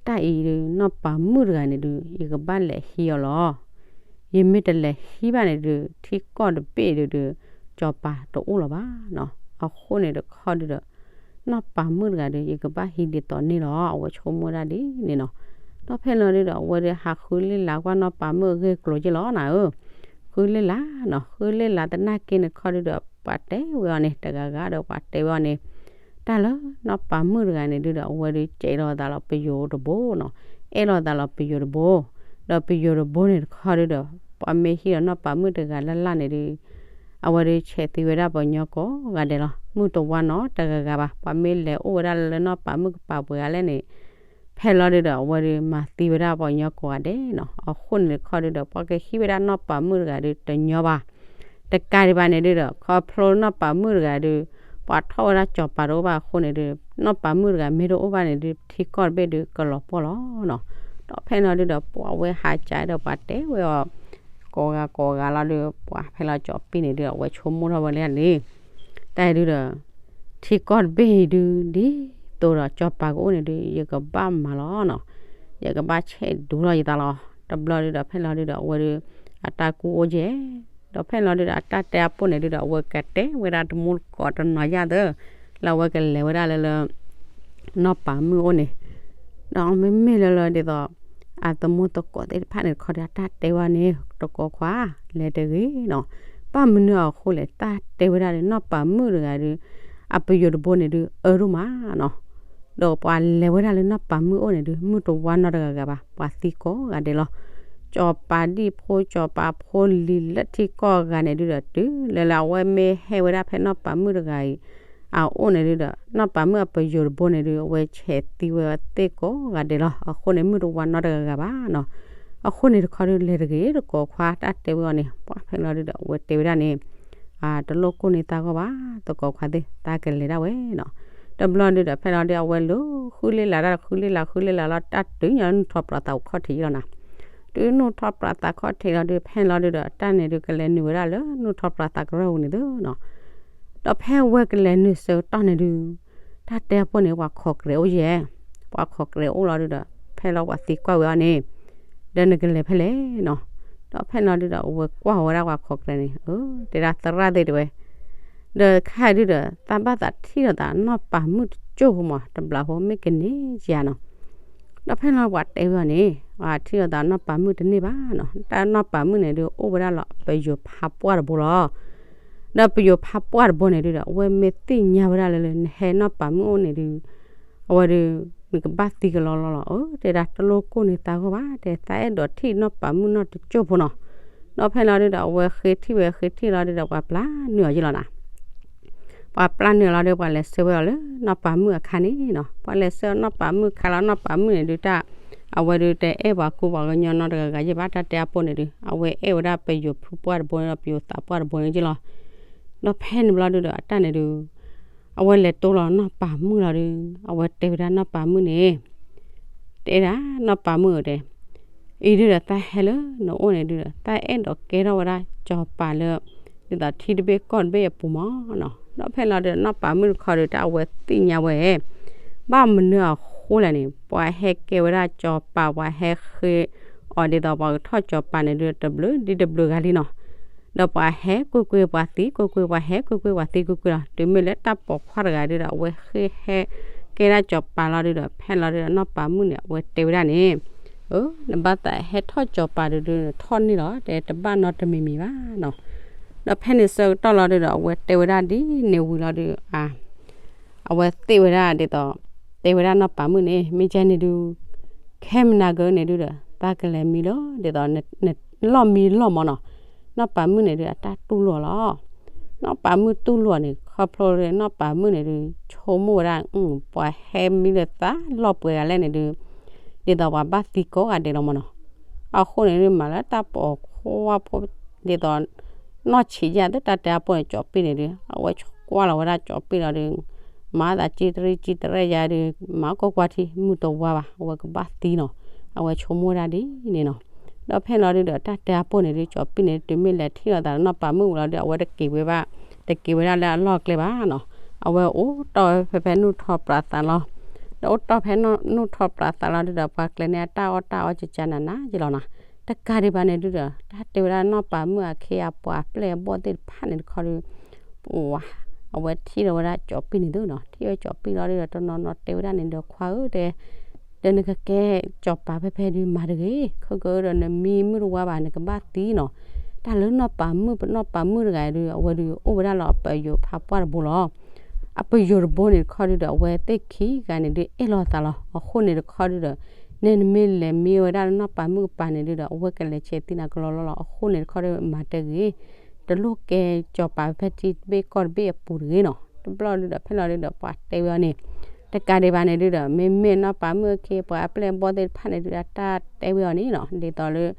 တၢ်အံၤဒုး နီၢ်ပၤမုၣ်တဂၤန့ၣ်ဒုး ယကဘၣ်လဲၤဟံးအီၤလီၤ. ယမ့ၢ်တလဲၤဟံးဘၣ်န့ၣ်ဒုး ထံကီၢ်တဘ့ၣ်ဒုးဒီး ကၠီၤပၤတအိၣ်လီၤဘၣ်နီၤ. အဃိန့ၣ်တခီဒုးဒီး နီၢ်ပၤမုၣ်တဂၤဒီး ယကဘၣ်ဟံးဒ်သိးန့ၣ်လီၤ. အဝဲဆိကမိၣ်ဒၣ်ဒ်န့ၣ်နီၤ. ဒီးဖဲလီၤဒုးဒီး အဝဲဒီးဟးဃုလ့ၢ်လၤကွၢ်နီၢ်ပၤမုၣ်အဂ့ၢ်အကျိၤက့လီၤနၤဧၢ. ဃုလ့ၢ်လၤနီၤ ဃုလ့ၢ်လၤသနာ်က့န့ၣ်တခီဒုးဒီး ပှၤတဲဝဲအီၤန့ၣ် တဂၤဂၤဒီးပှၤတဲဝဲအီၤန့ၣ် တၢ်လၢနီၢ်ပၤမုၣ်တဂၤန့ၣ်ဒုးဒီး အဝဲဒုးစဲးလီၤသးလီၤပယိၤတဘိနီၤ. အဲၣ်လီၤသးလီၤပယိၤတဘိ ဒီးပယိၤတဘိန့ၣ်တခီဒုးဒီး ပှၤမ့ၢ်ဟံးဒီးနီၢ်ပၤမုၣ်တဂၤလၢ်လၢ်န့ၣ်ဒုး အဝဲဒုးဆဲးသံဝဲဒၣ်ပှၤကညီကိးဂၤဒဲးလီၤ. မုၢ်တဝါနီတဂၤဂၤဘၣ်. ပှၤမ့ၢ်လဲၤအိၣ်ဝဲဒၣ်လၢနီၢ်ပၤမုၣ်ကပၤပှဲၤဂၤလဲၣ်န့ၣ် ဖဲလီၤဒုးဒီး အဝဲဒုးမၤသံဝဲဒၣ်ပှၤကညီကိးဂၤဒဲးနီၤ. အဃိန့ၣ်တခီဒုးဒီး ပှၤကဟံးဝဲဒၣ်နီၢ်ပၤမုၣ်တဂၤဒုးတညီဘၣ်. တကးဒံးဘၣ်န့ၣ်ဒုးဒီး ခီဖျိနီၢ်ပၤမုၣ်တဂၤဒုး ပှၤထီၣ်ဝဲဒၣ်ကၠီၤပၤတအိၣ်ဘၣ်အဃိန့ၣ်ဒုး နီၢ်ပၤမုၣ်တဂၤမ့ၢ်တအိၣ်ဘၣ်န့ၣ်ဒုး ထံကီၢ်တဘ့ၣ်ဒုးကလီၤပှီၢ်လီၤနီၤ. ဒီးဖဲလီၤဒုးဒီး ပှၤဝဲဟးကၠးဒီးပှၤတဲဝဲအီၤ ကိးဂၤကိးဂၤလီၤဒုး ပှၤဖဲလီၤကၠီၤပံၣ်န့ၣ်ဒုး အဝဲဆိကမိၣ်ထီၣ်ဝဲလၢန့ၣ် တၢ်အံၤဒုးဒီး ထံကီၢ်တဘ့ၣ်အံၤဒုး ဒ်သိးဒီးကၠီၤပၤကအိၣ်န့ၣ်ဒုး ယကဘၣ်မၤလီၤနီၤ. ယကဘၣ်ဆဲးဒူလီၤယသးလီၤ. တဘျီဒုးဒီး ဖဲလီၤဒုးဒီး အဝဲဒုး အတၢ်ကူၣ်အိၣ်ကဲ ဒီးဖဲလီၤဒုးဒီး အတၢ်တဲအပိၢ်န့ၣ်ဒုးဒီး အဝဲကတဲဝဲဒၣ်တမူတကိးတနီၤယါသၢ လၢအဝဲကလဲၤဝဲဒၣ်လၢလၢ နီၢ်ပၤမုၣ်အိၣ်န့ၣ် ဒီးမ့မ့ၢ်လၢလၢဒ်သိး အသမူသကိးသ့ၣ်တဖၣ်န့ၣ်တခီဒီး အတၢ်တဲဝဲန့ၣ် တကိးခွါ လဲၤတဂ့ၤနီၤ. ဘၣ်မနုၤအဃိလဲၣ် တၢ်တဲဝဲဒၣ်ဒီး နီၢ်ပၤမုၣ်တဂၤဒီး အပယိၤတဘိန့ၣ်ဒုး အၢဒိၣ်မးနီၤ. ဒီးပှၤလဲၤဝဲဒၣ်လၢနီၢ်ပၤမုၣ်အိၣ်န့ၣ်ဒုး မုၢ်တဝါနီတဂၤဂၤဘၣ် ပှၤသံကိးဂၤဒဲးလီၤ. ကၠီၤပၤဒံၣ်ဖိ ကၠီၤပၤဖိလံၤလၢထံကီၢ်ဂၤန့ၣ်ဒုးဒီး တုၤလၢလၢအဝဲမ့ၢ်ဟဲဝဲဒၣ်ဖဲနီၢ်ပၤမုၣ်တဂၤအံၤ အအိၣ်န့ၣ်ဒုးဒီး နီၢ်ပၤမုၣ်အပယိၤတဘိန့ၣ်ဒုး အဝဲဆဲးသံဝဲသ့ၣ်ကိးဂၤဒဲးလီၤ. အဃိန့ၣ် မုၢ်တဝါနီတဂၤဂၤဘၣ်နီၤ. အဃိန့ၣ်တခီဒုး လဲၤတဂ့ၤ တကိးခွါ တၢ်တဲဝဲအီၤန့ၣ် ပှၤဖဲလီၤဒုးဒီး အဝဲတဲဝဲဒၣ်န့ၣ် တလိၣ်ကိၢ်န့ၢ်သးဂီၢ်ဘၣ် တကိးခွါသ့ၣ် သးကလဲၤဒၣ်ဝဲနီၤ. တဘျီဒုးဒီး ဖဲလီၤဒုး အဝဲလၢ ဃုလ့ၢ်လၤတၢ် ဃုလ့ၢ်လၤ ဃုလ့ၢ်လၤလီၤ တၢ်တုၤညါနုၢ်ထီၣ်ပြးသးအိၣ်ခီၣ်ထံးလီၤနၤ. တုၤနုၢ်ထီၣ်ပြးသးခီၣ်ထံးလီၤဒုး ဖဲလီၤဒုးဒီး တၢ်န့ၣ်ဒုး ကလဲၤနုာ်ဝဲဒၣ်လၢနုၢ်ထီၣ်ပြးသးကရၢၢ်ပူၤန့ၣ်သ့နီၤ. ဒီးဖဲဝဲကလဲၤနုာ်ဆၢကတီၢ်န့ၣ်ဒုး တၢ်တဲအပိၢ်န့ၣ် ပှၤခိးကြဲးအိၣ်ယဲၢ်, ပှၤခိးကြဲးအိၣ်လီၤဒုးဒီး ဖဲလီၤပှၤသံကွၢ်ဝဲအီၤန့ၣ် ဒီးနကလဲၤဖဲလဲၣ်နီၤ. ဒီးဖဲလီၤဒုးဒီး အဝဲကွၢ်ဝဲဒၣ်ပှၤခိးကြဲးန့ၣ် အၢ တဲဒၣ်သရၣ်သ့ၣ်တဲဝဲ ဒီးခဲအံၤဒုးဒီး သးဘၣ်သးထံၣ်လိာ်သးနီၢ်ပၤမုၣ်တကၠိၢ်ဖိမး တဘျီဖိမ့ၢ်ကန့ၢ်ယၤနီၤ. ဒီးဖဲလီၤပှၤတဲဝဲအီၤန့ၣ် ပှၤထံၣ်လိာ်သးနီၢ်ပၤမုၣ်တန့ၢ်ဘၣ်နီၤ. တၢ်နီၢ်ပၤမုၣ်န့ၣ်ဒုး အိၣ်ဝဲဒၣ်လၢပယိၤဖးပှၢ်တဘိလီၤ. ဒီးပယိၤဖးပှၢ်တဘိန့ၣ်ဒုးဒီး အဝဲမ့ၢ်သ့ၣ်ညါဝဲဒၣ်လၢလၢ နဟဲနီၢ်ပၤမုၣ်အိၣ်န့ၣ်ဒုး အဝဲဒုး နကဘၣ်သံကလီလီလီၤ. အၢ တဲဒၣ်တလိၣ်ကိၢ်န့ၢ်သးဂီၢ်ဘၣ် တဲသးအဲၣ်ဒိးထံၣ်နီၢ်ပၤမုၣ်နီၢ်တကၠိၢ်ဖိနီၤ. ဒီးဖဲလီၤဒုးဒီး အဝဲဃ့ထံၣ်ဝဲဃ့ထံၣ်လီၤဒုးဒီး ပှၤပျၢ်နုာ်အီၤယ့ၢ်လီၤနၤ. ပှၤပျၢ်နုာ်လီၤဒီး ပှၤလဲၤဆှၢဝဲအီၤလၢနီၢ်ပၤမုၣ်အခါန့ၣ်နီၤ. ပှၤလဲၤဆှၢနီၢ်ပၤမုၣ်အခါလီၤ နီၢ်ပၤမုၣ်န့ၣ်ဒုးတၢ် အဝဲဒုးတအဲၣ်ပှၤကူပှၤကညီနီတဂၤဂၤယ့ၢ်ဘၣ် တၢ်တဲအပိၢ်န့ၣ်ဒုး အဝဲအဲၣ်ဝဲဒၣ်ပယိၤဖးပှၢ်တဘိန့ၣ်ဒီး ပယိၤသးပှၢ်တဘိန့ၣ်ဒီး ပယိၤသးပှၢ်တဘိန့ၣ်ယ့ၢ်လီၤ. ဒီးဖဲန့ၣ်ဘျီဒုးဒီး အတၢ်န့ၣ်ဒုး အဝဲလဲၤတိၢ်လီၤနီၢ်ပၤမုၣ်လီၤဒုး အဝဲတဲဝဲဒၣ်နီၢ်ပၤမုၣ်န့ၣ် တဲဒၣ်နီၢ်ပၤမုၣ်ဧၢတဲ အံၤဒုးဒီး သးဟဲလၢနအိၣ်န့ၣ်ဒုးဒီး သးအဲၣ်ဒိးကဲထီၣ်ဝဲဒၣ်ကၠီၤပၤလၢ ဒ်သိးထံတဘ့ၣ်ကီၢ်တဘ့ၣ်အပူၤမးနီၤ. ဒီးဖဲလီၤဒုးဒီး နီၢ်ပၤမုၣ်တခီဒုး တၢ်အဝဲသ့ၣ်ညါဝဲ ဘၣ်မနုၤအဃိလဲၣ်န့ၣ် ပှၤဟဲကဲဝဲဒၣ်ကၠီၤပၤ ပှၤဟဲဃ့အီၤဒ်သိးပှၤကထီၣ်ကၠီၤပၤန့ၣ်ဒုး တဘျုးဒ်တဘျုးဂၤလံနီၤ. ဒီးပှၤဟဲကွ့ၢ်ကွ့ၢ်ပှၤသံကွ့ၢ်ကွ့ၢ် ပှၤဟဲကွ့ၢ်ကွ့ၢ်ပှၤသံကွ့ၢ်ကွ့ၢ်လီၤ. တုၤမ့ၢ်လၢတၢ်ပိာ်ခွါတဂၤဒုဒီး အဝဲဃ့ဟဲကဲဒၣ်စီၤပၤလီၤဒုဒီး ဖဲလီၤဒုဒီး နီၢ်ပၤမုၣ်န့ၣ် အဝဲတဲဝဲဒၣ်န့ၣ်, အၢ နဘၣ်သးဟဲထီၣ်စီၤပၤဒုဒီး နထီၣ်န့ၢ်လီၤ တဲတဘၣ်နီတမံၤမံၤဘၣ်နီၤ. ဒီးဖဲန့ၣ်ဆၢကတီၢ်လီၤဒုဒီး အဝဲတဲဝဲဒၣ်ဒ်န့ၣ်ဝံၤလီၤဒု အ အဝဲသ့ၣ်ဝဲဒၣ်ဒ်သိး တဲဝဲဒၣ်နီၢ်ပၤမုၣ်န့ၣ် မ့ၢ်ကဲန့ၣ်ဒု ခဲမနၤကၢန့ၣ်ဒုဒီး သးကလဲၤမံလီၤ ဒ်သိး လီၢ်မံလီၢ်မီၢ်နီၤ. နီၢ်ပၤမုၣ်န့ၣ်ဒု အတၢ်တူၢ်လိာ်လီၤ. နီၢ်ပၤမုၣ်တူၢ်လိာ်န့ၣ် ခီဖျိလၢနီၢ်ပၤမုၣ်န့ၣ်ဒု ဆိကမိၣ်ဝဲဒၣ် ပှၤဟဲမံလၢသးလီၢ်ပှဲၤဂၤလဲၣ်န့ၣ်ဒု ဒ်သိးပှၤဘၣ်သံကိးဂၤဒဲးလီၤမီၢ်နီၤ. အဃိန့ၣ်ဒု မၤလၢတၢ်ပိာ်ခွါဖိ ဒ်သိး နီၢ်ဆံးယၢ်သ့ၣ်တၢ်တဲအပူၤန့ၣ် ကၠီၤပံၣ်န့ၣ်ဒု အဝဲကွၢ်လီၤဝဲဒၣ်ကၠီၤပံၣ်လီၤဒု မၤသးကံတရံကံတရဲၣ်ယါဒု မၤကွၢ်ကွၢ်ထံ မုၢ်တဝါဘၣ် အဝဲကဘၣ်သံနီၤ. အဝဲဆိကမိၣ်ဝဲဒၣ်ဒ်န့ၣ်နီၤ. ဒီးဖဲလီၤဒုဒီး တၢ်တဲအပူၤန့ၣ်ဒု ကၠီၤပံၣ်န့ၣ် တုၤမ့ၢ်လဲၤထံၣ်လိာ်သးဒီးနီၢ်ပၤမုၣ်ဝံၤလီၤဒု အဝဲတက့ၤဝဲဘၣ် တက့ၤဝဲဒၣ်လၢအလီၢ်ကျဲဘၣ်နီၤ. အဝဲအိၣ်တီၢ်ဝဲဖဲဖဲနူၢ်ထီၣ်ပြးသးလီၤ. ဒီးအိၣ်တီၢ်ဖဲနူၢ်ထီၣ်ပြးသးလီၤဒုဒီး ပှၤကျဲၤန့ၢ်အတၢ်အီၣ်တၢ်အီကကနၤနၤယလီၤနီၤ. တကးဒံးဘၣ်န့ၣ်ဒုဒီး တၢ်တဲဝဲဒၣ်နီၢ်ပၤမုၣ်အခ့အပှၤအပျဲၢ်အဘီၣ်သ့ၣ်တဖၣ်န့ၣ်တခီဒု အဝဲထံၣ်လီၤဝဲဒၣ်ကၠီၤပံၣ်န့ၣ်သုနီၤ. ထံၣ်ဝဲကၠီၤပံၣ်လီၤဒုဒီး တနီၤနီၤတဲဝဲဒၣ်န့ၣ်ဒီး ခွါဧၢတဲ ဒီးနကကဲစီၤပၤဖဲဖဲဒုမၤတဂ့ၤ, ခဲကဒီးနမံမုၢ်တဝါဘၣ် နကဘၣ်သံနီၤ. တၢ်လၢနီၢ်ပၤမုၣ် ပနီၢ်ပၤမုၣ်တဂၤဒု အဝဲဒုအိၣ်ဝဲဒၣ်လီၤအပယိၤဖးပှၢ်တဘိလီၤ. အပယိၤတဘိန့ၣ်တခီဒုဒီး အဝဲသ့ၣ်ခံဂၤန့ၣ်ဒုအဲၣ်လီၤသးလီၤ. အဃိန့ၣ်တခီဒုဒီး နဲနမ့ၢ်လဲၤမံဝဲဒၣ်လၢနီၢ်ပၤမုၣ်ကပၤန့ၣ်ဒုဒီး အဝဲကလဲၤဆဲးသံနၤကလီလီလီၤ. အဃိန့ၣ်တခီဒု မၤတဂ့ၤ, တလိၣ်ကဲစီၤပၤဖဲထံတဘ့ၣ်ကီၢ်တဘ့ၣ်အပူၤတဂ့ၤနီၤ. တဘျီဒုဒီးဖဲလီၤဒုဒီး ပှၤတဲဝဲအီၤန့ၣ် တကးဒံးဘၣ်န့ၣ်ဒုဒီး မ့မ့ၢ်နီၢ်ပၤမုၣ်အခ့အပှၤအပျဲၢ်အဘီၣ်သ့ၣ်တဖၣ်န့ၣ်ဒု အတၢ်တဲဝဲအီၤန့ၣ်နီၤ ဒ်သိးလၢ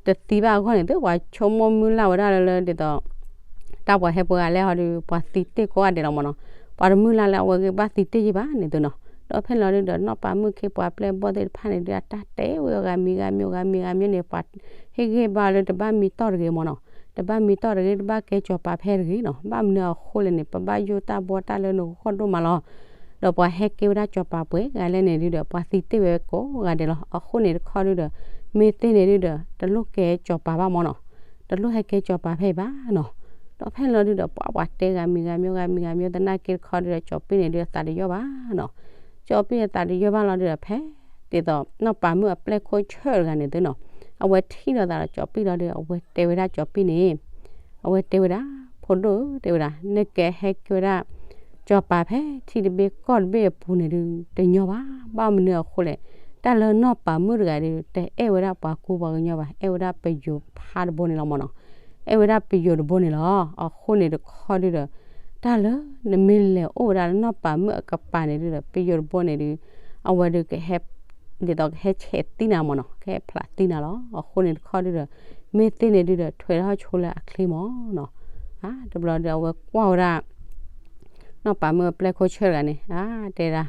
တသံဘၣ်အဂီၢ်န့ၣ်သု ပှၤဆိကမိၣ်မုၢ်လၢ်ဝဲဒၣ်လၢလၢဒ်သိး တၢ်ပှၤဟဲပှဲၤဂၤလဲၣ်ဟီဒု ပှၤသံတ့ၢ်ကိးဂၤဒဲးလီၤမီၢ်နီၤ. ပှၤတမုၢ်လၢ်လၢအဝဲဂ့ၤဘၣ်သံတ့ၢ်ယံၤဘၣ်န့ၣ်သုနီၤ. ဒီးဖဲလီၤဒုဒီး နီၢ်ပၤမုၣ်အခ့ပှၤအပျဲၢ်အဘီၣ်သ့ၣ်တဖၣ်န့ၣ်ဒု အတၢ်တဲဝဲအီၤဂၤမံၤဂၤမံၤ ဂၤမံၤဂၤမံၤန့ၣ် ပှၤဟ့ၣ်ဂံၢ်ဘါလၢတဘၣ်မံတီၢ်တဂ့ၤမီၢ်နီၤ. တဘၣ်မံတီၢ်တဂ့ၤ တဘၣ်ကဲစီၤပၤဖဲတဂ့ၤနီၤ. ဘၣ်မနုၤအဃိလဲၣ်န့ၣ် ပဘၣ်ယိၣ်တၢ်ဘီတၢ်လၢနဂီၢ်ဒိၣ်မးလီၤ. ဒီးပှၤဟဲကဲဝဲဒၣ်စီၤပၤပှဲၤဂၤလဲၣ်န့ၣ်ဒုဒီး ပှၤသံတ့ၢ်ဝဲကိးဂၤဒဲးလီၤ. အဃိန့ၣ်တခီဒုဒီး မ့ၢ်သ့န့ၣ်ဒုဒီး တလိၣ်ကဲစီၤပၤဘၣ်မီၢ်နီၤ. တလိၣ်ဟဲကဲစီၤပၤဖဲအံၤဘၣ်နီၤ. ဒီးဖဲလီၤဒုဒီး ပှၤပှၤတဲဂၤမံၤဂၤမံၤ ဂၤမံၤဂၤမံၤ သနာ်က့တခီဒုဒီး ကၠီၤပံၣ်န့ၣ်ဒု အသးတယိၣ်ဘၣ်နီၤ. ကၠီၤပံၣ်အသးတယိၣ်ဘၣ်လီၤဒုဒီး ဖဲ ဒ်သိး နီၢ်ပၤမုၣ်အပျဲၢ်ခိၣ်ဆၢၣ်တဂၤန့ၣ်သုနီၤ, အဝဲထံၣ်လိာ်သးဒီးကၠီၤပံၣ်လီၤဒု အဝဲတဲဝဲဒၣ်ကၠီၤပံၣ်န့ၣ် အဝဲတဲဝဲဒၣ် ဖိဒိၣ်ဧၢ တဲဝဲဒၣ် နကဟဲကဲဝဲဒၣ် စီၤပၤဖဲထံတဘ့ၣ်ကီၢ်တဘ့ၣ်အပူၤန့ၣ်ဒု တညီဘၣ်. ဘၣ်မနုၤအဃိလဲၣ်, တၢ်လၢနီၢ်ပၤမုၣ်တဂၤဒု တအဲၣ်ဝဲဒၣ်ပှၤကူပှၤကညီဘၣ်, အဲၣ်ဝဲဒၣ်ပယိၤဖးတဘိန့ၣ်လီၤမီၢ်နီၤ. အဲၣ်ဝဲဒၣ်ပယိၤတဘိန့ၣ်လီၤ. အဃိန့ၣ်တခီဒုဒီး တၢ်လၢနမ့ၢ်လဲၤအိၣ်ဝဲဒၣ်လၢနီၢ်ပၤမုၣ်အကပၤန့ၣ်ဒုဒီး ပယိၤတဘိန့ၣ်ဒု အဝဲဒုကဟဲ ဒ်သိးကဟဲဆဲးသံနၤမီၢ်နီၤ, ကဟဲဖျးသံနၤလီၤ. အဃိန့ၣ်တခီဒုဒီး မ့ၢ်သ့န့ၣ်ဒုဒီး ထွဲထီၣ်ဆိလၢအချ့မီၢ်နီၤ. တဘျီဒီးအဝဲကွၢ်ဝဲဒၣ် နီၢ်ပၤမုၣ်အပျဲၢ်ခိၣ်ဆၢၣ်တဂၤန့ၣ် တဲဒၣ်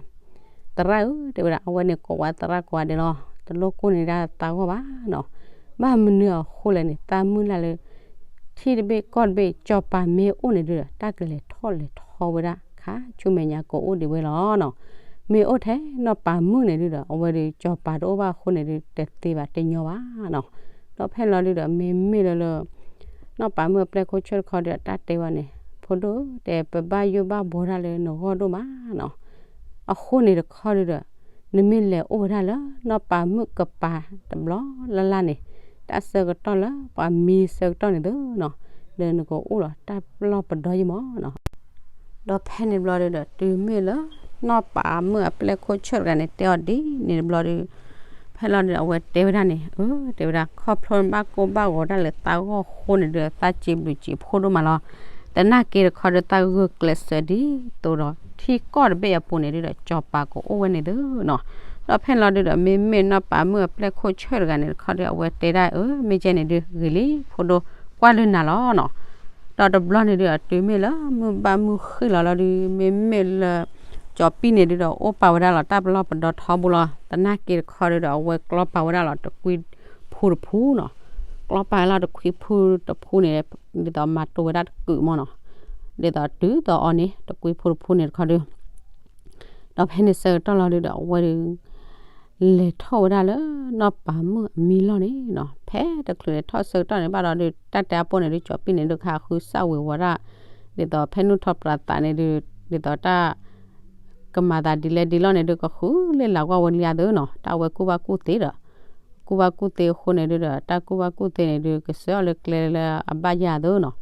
သရၣ်ဧၢ တဲဝဲဒၣ် အဝဲန့ၣ်ကိးဝဲသရၣ်ကိးဂၤဒဲးလီၤ. တလိၣ်ကိၢ်န့ၢ်ဒၣ်သးဂီၢ်ဘၣ်နီၤ. ဘၣ်မနုၤအဃိလဲၣ်န့ၣ် သးမုၢ်လၢ်လၢ ထံတဘ့ၣ်ကီၢ်တဘ့ၣ် စီၤပၤမ့ၢ်အိၣ်န့ၣ်ဒုဒီး တၢ်ကလဲၤထီၣ်လဲၤထီဝဲဒၣ် ခါဆူမဲာ်ညါကအိၣ်ဒံးဝဲလီၤနီၤ. မ့ၢ်အိၣ်ထဲနီၢ်ပၤမုၣ်န့ၣ်ဒုဒီး အဝဲဒုးစီၤပၤတအိၣ်ဘၣ်အဃိန့ၣ်ဒု တသ့ဘၣ်တညီဘၣ်နီၤ. ဒီးဖဲလီၤဒုဒီး မ့မ့ၢ်လၢလၢ နီၢ်ပၤမုၣ်အပျဲၢ်ခိၣ်ဆၢၣ်တခီဒီး တၢ်တဲဝဲန့ၣ် ဖိဒိၣ်ဧၢ တဲ ပဘၣ်ယိၣ်ဘၣ်ဘီတၢ်လၢနဂီၢ်ဒိၣ်မးနီၤ. အဃိန့ၣ်တခီဒုဒီး နမ့ၢ်လဲၤအိၣ်ဝဲဒၣ်လၢနီၢ်ပၤမုၣ်ကပၤတဘျီလၢ်လၢ်န့ၣ် တၢ်ဆၢကတီၢ်လၢပှၤမံဆၢကတီၢ်န့ၣ်သုနီၤ ဒီးနကအိၣ်ဒီးတၢ်ပလီၢ်ပဒီယံမီၢ်နီၤ. ဒီးဖဲန့ၣ်တဘျီဒုဒီး တုၤမ့ၢ်လၢ နီၢ်ပၤမုၣ်အပျဲၢ်ခိၣ်ဆၢၣ်တဂၤန့ၣ် တဲအီၤဒ်န့ၣ်တဘျီဒု ဖဲလီၤဒုး အဝဲတဲဝဲဒၣ်န့ၣ် အၢ တဲဝဲဒၣ် ခီဖျိဘၣ်ကိၢ်ဘၣ်ဂီၤတၢ်လၢသးဂီၢ်အဃိန့ၣ်ဒုး သးစံးဘျုးစံးဖှိၣ်ဒိၣ်မးလီၤ. သနာ်က့တခီဒုး သးဂုာ်ကျဲးစၢးဒ်သိးဒီး ထံကီၢ်တဘ့ၣ်အပူၤန့ၣ်ဒုးဒီး စီၤပၤကအိၣ်ဝဲန့ၣ်သုနီၤ. ဒီးဖဲလီၤဒုးဒီး မ့မ့ၢ်နီၢ်ပၤမုၣ်အပျဲၢ်ခိၣ်ဆၢၣ်တဂၤန့ၣ်တခီဒုး အဝဲတဲဒၣ် အၢ မ့ၢ်ကဲန့ၣ်ဒုး ဂ့ၤလံ ဖိဒိၣ် ကွၢ်လုၢ်နၤလီၤနီၤ. ဒီးတဘျီန့ၣ်ဒုး အတုၤမ့ၢ်လၢမုၢ်ဘၣ်မုၢ်ဃ့ၢ်လီၤလီၤဒုး မ့မ့ၢ်လၢ ကၠီၤပံၣ်န့ၣ်ဒုးဒီး အိၣ်ပာ်ဝဲဒၣ်လီၤ တၢ်ပလီၢ်ပဒီထီဘိလီၤ. သနာ်က့တခီဒုးဒီး အဝဲကျီပာ်ဝဲဒၣ်လီၤ တကွံဖူတဖူနီၤ. ကျီပာ်ဝဲလီၤတကွံဖူတဖူန့ၣ် ဒ်သိးမၤတိၤဝဲဒၣ်တကုာ်မီၢ်နီၤ. ဒ်သိးတုၤသိးအီၤန့ၣ် တကွံဖူတဖူန့ၣ်တခီဒုး ဒီးဖဲန့ၣ်ဆၢကတီၢ်လီၤဒုးဒီး အဝဲဒုး လဲၤထီၣ်ဝဲဒၣ်လၢနီၢ်ပၤမုၣ်အမံလီၢ်န့ၣ်နီၤ, ဖဲတချုးလဲၤထီၣ်ဆၢကတီၢ်န့ၣ်ဘၣ်ဒီး တၢ်တဲအပူၤန့ၣ်ဒုး ကၠီၤပံၣ်န့ၣ်ဒုး ကဟးဃုစၣ်ဝံၤဝီၤဒၣ်, ဒ်သိးဖဲနုာ်ထီၣ်ပြးသးန့ၣ်ဒုး, ဒ်သိးတၢ် ကမၤသးဒ်လဲၣ်ဒ်လဲၣ်န့ၣ်ဒုး ကဃုလ့ၢ်လၤကွၢ်ဝဲလံဧါသ့နီၤ, တၢ်အဝဲကူၣ်ဘၣ်ကူၣ်သ့ဒီး, ကူၣ်ဘၣ်ကူၣ်သ့အဃိန့ၣ်ဒုးဒီး တၢ်ကူၣ်ဘၣ်ကူၣ်သ့န့ၣ်ဒုး ကစၢၤအီၤလၢကျဲလၢအဘၣ်ယၤသ့နီၤ,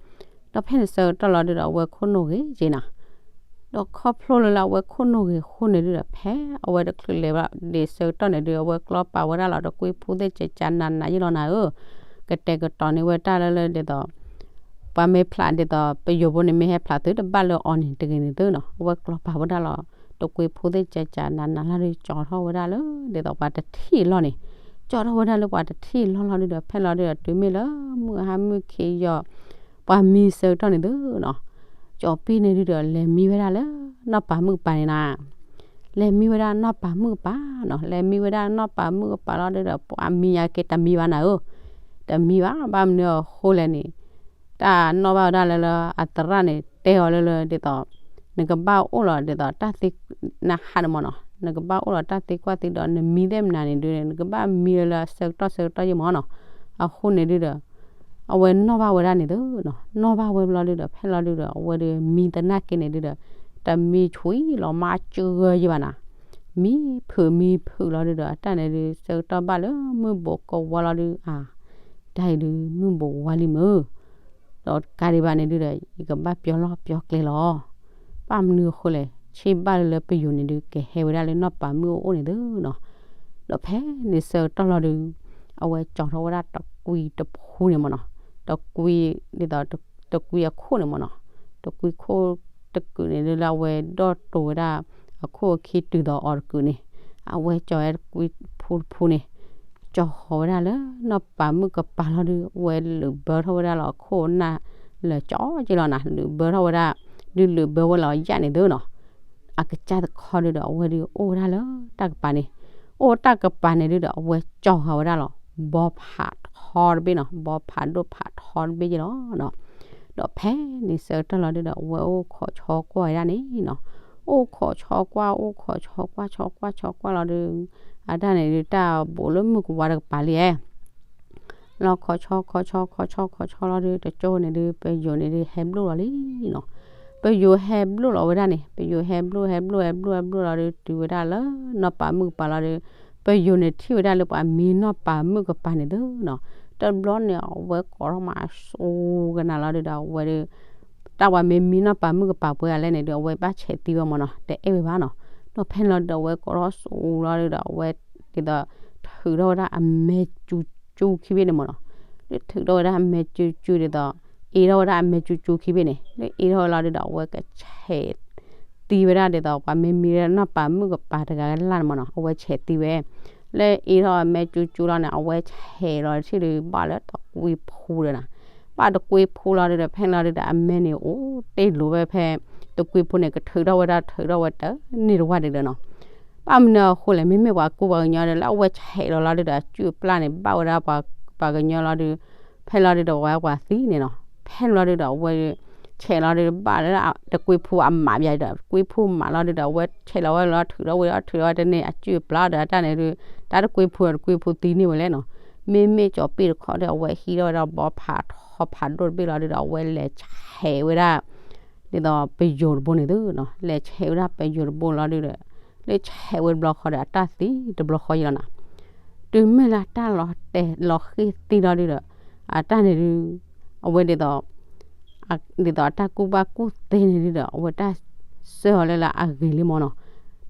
ဒီးဖဲန့ၣ်ဆၢကတီၢ်လီၤဒုးဒီး အဝဲခိၣ်နူာ်ဂ့ၤက့ၤနၤ ဒီးခီဖျိလၢလၢအဝဲခိၣ်နူာ်ဂ့ၤအဃိန့ၣ်ဒုးဒီး ဖဲအဝဲတချုးလဲၤဘၣ်ဒံးဆၢကတီၢ်န့ၣ်ဒုး အဝဲကျီပာ်ဝဲဒၣ်လီၤ တကွံဖူသ့ၣ်ကကနးနးယ့ၢ်လီၤနၤဧၢ, ကတဲာ်ကတီၤန့ၢ်ဝဲတၢ်လၢလၢဒ်သိး ပှၤမ့ၢ်ဖျးဒ်သိး ပယိၤဖိန့ၣ်မ့ၢ်ဟဲဖျးသုတဘၣ်လၢအီၤန့ၣ်တဂ့ၤန့ၣ်သ့နီၤ, အဝဲကျီပာ်ဝဲဒၣ်လီၤ တကွံဖူသ့ၣ်ကကနးနးလီၤဒုး ကၠီထီၣ်ဝဲဒၣ်လၢ ဒ်သိးပှၤတထံၣ်အလီၢ်န့ၣ်, ကၠီထီၣ်ဝဲဒၣ်လၢပှၤတထံၣ်အလီၢ်လီၤဒုးဒီး ဖဲလီၤဒုးဒီး တုၤမ့ၢ်လၢမုၢ်ဟါမုၢ်ခံယီၤ ပှၤမံဆၢကတီၢ်န့ၣ်သ့နီၤ, ကၠီၤပံၣ်န့ၣ်ဒုးဒီး လဲၤမံဝဲဒၣ်လၢနီၢ်ပၤမုၣ်ကပၤန့ၣ်နၤ လဲၤမံဝဲဒၣ်နီၢ်ပၤမုၣ်ကပၤနီၤ, လဲၤမံဝဲဒၣ်နီၢ်ပၤမုၣ်ကပၤလီၤဒုးဒီး ပှၤမံညါက့ၤတမံဘၣ်နၤဧၢ, တမံဘၣ် ဘၣ်မနုၤအဃိလဲၣ်န့ၣ်, တၢ်နီၣ်ဘၣ်ဝဲဒၣ်လၢလၢအသရၣ်န့ၣ် တဲအီၤလၢလၢဒ်သိး နကဘၣ်အိၣ်လီၤဒ်သိးတၢ်သံနဟးန့ၣ်မ့ၢ်နီၤ, နကဘၣ်အိၣ်လီၤတၢ်သံကွၢ်သံဒီး နမံသ့ၣ်မနၤန့ၣ်ဒုး နကဘၣ်မံလၢလၢဆၢကတီၢ်ဆၢကတီၢ်ယ့ၢ်မ့ၢ်နီၤ, အဃိန့ၣ်ဒုးဒီး အဝဲနီၣ်ဘၣ်ဝဲဒၣ်န့ၣ်သ့နီၤ, နီၣ်ဘၣ်ဝဲဘျီဒုးဒီး ဖဲလီၤဒုးဒီး အဝဲဒုးမံသနာ်က့န့ၣ်ဒုးဒီး တမံဆှံလီၤမးစှၤဂၢၤယဲၢ်ဘၣ်နၤ, မံဖုးမံဖုးလီၤဒုးဒီး အတၢ်န့ၣ်ဒုး ဆၢကတီၢ်ဘၣ်လၢမုၢ်ဘူးကဝါလီၤဒုး အါ, တၢ်အံၤဒုး မုၢ်ဘူးဝါလံမုၢ် ဒီးတကးဒံးဘၣ်န့ၣ်ဒုးဒီး ယကဘၣ်ပျီလီၢ်ပျီကျဲလီၤ, ဘၣ်မနုၤအဃိလဲၣ် ဆ့ဘၣ်လၢလၢပယိၤန့ၣ်ဒုး ကဟဲဝဲဒၣ်လၢနီၢ်ပၤမုၣ်အအိၣ်န့ၣ်သ့နီၤ, ဒီးဖဲန့ၣ်ဆၢကတီၢ်လီၤဒုး အဝဲကၠီထီၣ်ဝဲဒၣ်တကွံတဖူန့ၣ်မ့ၢ်နီၤ, တကွံ ဒ်သိး တကွံအခိၣ်န့ၣ်မ့ၢ်နီၤ, တကွံခိၣ်တကုာ်န့ၣ်ဒုးလၢအဝဲဒီၣ်တိၤဝဲဒၣ် အခိၣ်အခံတုၤသိးအီၤတကုာ်န့ၣ်, အဝဲကၠီဝဲတကွံဖူတဖူန့ၣ် ကၠီဃီၤဝဲဒၣ်လၢနီၢ်ပၤမုၣ်ကပၤလီၤဒုး အဝဲလုးဘၢထီၣ်ဝဲဒၣ်လီၤအခိၣ်အနၢ်လၢာ်ကၠီက့လီၤနၤ, လုးဘၢထီၣ်ဝဲဒၣ် ဒုးလုးဘၢဝဲလီၤယၣ်န့ၣ်သ့နီၤ, အကစၢ်တခီဒုးဒီး အဝဲဒုးအိၣ်ဝဲဒၣ်လၢတၢ်ကပၤန့ၣ်, အိၣ်တၢ်ကပၤန့ၣ်ဒုးဒီး အဝဲကၠီဃီၤဝဲဒၣ်လီၤ ဘီဖးထီတဘ့ၣ်နီၤ, ဘီဖးဒိၣ်ဖးထီတဘ့ၣ်ယ့ၢ်လီၤနီၤ, ဒီးဖဲန့ၣ်ဆၢကတီၢ်လီၤဒုးဒီး အဝဲအိၣ်ခိးဆီကွၢ်ဝဲဒၣ်န့ၣ်နီၤ, အိၣ်ခိးဆီကွၢ် အိၣ်ခိးဆီကွၢ် ဆီကွၢ်ဆီကွၢ်လီၤဒုး အတၢ်န့ၣ်ဒုး တၢ်ဘူးလၢမုၢ်ကဝါတကပၤလံဧါ လီၤခိးဆီ ခိးဆီ ခိးဆီ ခိးဆီလီၤဒုး တကၠိန့ၣ်ဒုး ပယိၤန့ၣ်ဒုး ဟဲဘျိၣ်လီၤလံနီၤ, ပယိၤဟဲဘျိၣ်လီၤဝဲဒၣ်န့ၣ် ပယိၤဟဲဘျိၣ် ဟဲဘျိၣ် ဟဲဘျိၣ် ဟဲဘျိၣ်လီၤဒုး တုၤဝဲဒၣ်လၢနီၢ်ပၤမုၣ်ကပၤလီၤဒုး ပယိၤန့ၣ်ထံၣ်ဝဲဒၣ်လၢပှၤမံနီၢ်ပၤမုၣ်ကပၤန့ၣ်သ့နီၤ, တဘျီန့ၣ် အဝဲကိးထီၣ်မးစူၤကနၤလီၤဒုးဒီး အဝဲဒုး တၢ်ပှၤမ့ၢ်မံနီၢ်ပၤမုၣ်ကပၤပှဲၤဂၤလဲၣ်န့ၣ်ဒုး အဝဲဘၣ်ဆဲးသံဝဲမ့ၢ်နီၤ တအဲၣ်ဝဲဘၣ်နီၤ, ဒီးဖဲန့ၣ်လီၤဒုး အဝဲကိးထီၣ်စူၤလီၤဒုးဒီး အဝဲဒ်သိး ထုးထီၣ်ဝဲဒၣ်အမဲာ်ကၠူကၠူခံဘ့ၣ်န့ၣ်မ့ၢ်နီၤ, လၢထုးထီၣ်ဝဲဒၣ်အမဲာ်ကၠူကၠူဒ်သိး အ့ထီၣ်ဝဲဒၣ်အမဲာ်ကၠူကၠူခံဘ့ၣ်န့ၣ် လၢအ့ထီၣ်ဝဲလီၤဒုးဒီး အဝဲကဆဲးသံဝဲဒၣ်ဒ်သိး ပှၤမ့ၢ်မံနီၢ်ပၤမုၣ်ကပၤတဂၤလၢ်န့ၣ်မ့ၢ်နီၤ အဝဲဆဲးသံဝဲ လၢအ့ထီၣ်အမဲာ်ကၠူကၠူလီၤန့ၣ် အဝဲဆဲးလီၤတထံၣ်ဒုးဘၣ်လၢတကွံဖူဒီးနီၤ, ဘၣ်တကွံဖူလီၤဒုးဒီး ဖဲန့ၣ်လီၤဒုးဒီး အမဲာ်န့ၣ်အိၣ်တ့ၢ်လိာ်ဝဲဖဲ တကွံဖူန့ၣ် ကထုးထီၣ်ဝဲဒၣ်ထုးထီၣ်ဝဲတန့ၢ်တဝၢ်ဒုးဒီးနီၤ, ဘၣ်မနုၤအဃိလဲၣ် မ့မ့ၢ်ပှၤကူပှၤကညီဒီး လၢအဝဲဆဲးလီၤလီၤဒုးဒီး အစုၣ်အပျၢ်န့ၣ် ဘၣ်ဝဲဒၣ်ပှၤကညီလီၤဒုး ဖဲလီၤဒုးဒီး ပှၤပှၤသံန့ၣ်နီၤ, ဖဲန့ၣ်လီၤဒုးဒီး အဝဲ ဆဲးလီၤဒုးဘၣ်လၢ တကွံဖူအမးဘၣ်ဒီး တကွံဖူမးလီၤဒုးဒီး အဝဲဆဲးလီၤဝဲလီၤ ထုးထီၣ်ဝဲဒီး ထုးထီၣ်ဝဲတန့ၢ် အစုၣ်အပျၢ်ဒီး အတၢ်န့ၣ်ဒုး တၢ်တကွံဖူဒီးတကွံဖူသံန့ၢ်ဝဲလဲၣ်နီၤ, မ့မ့ၢ်ကၠီၤပံၣ်တခီဒီး အဝဲဟံးထီၣ်ဝဲဒၣ်ဘီဖးထီဖးဒိၣ်တဘ့ၣ်လီၤဒုးဒီး အဝဲလဲၤဆဲးဝဲဒၣ် ဒ်သိးပယိၤတဘိန့ၣ်သ့နီၤ, လဲၤဆဲးဝဲဒၣ်ပယိၤတဘိလီၤဒုးဒီး လၢဆဲးဝဲတဘျီဃီဒီး အတၢ်သံတဘျီဃီယံၤလီၤနီၤ, တုၤမ့ၢ်လၢတၢ်လီၤတဲာ်လီၤဃံၢ်သံလီၤဒုးဒီး အတၢ်န့ၣ်ဒုး အဝဲဒ်သိး ဒ်သိးအတၢ်ကူၣ်ဘၣ်ကူၣ်သ့န့ၣ်ဒုးဒီး အဝဲတၢ်စၢၤအီၤလၢလၢအဂ့ၤလံမ့ၢ်နီၤ,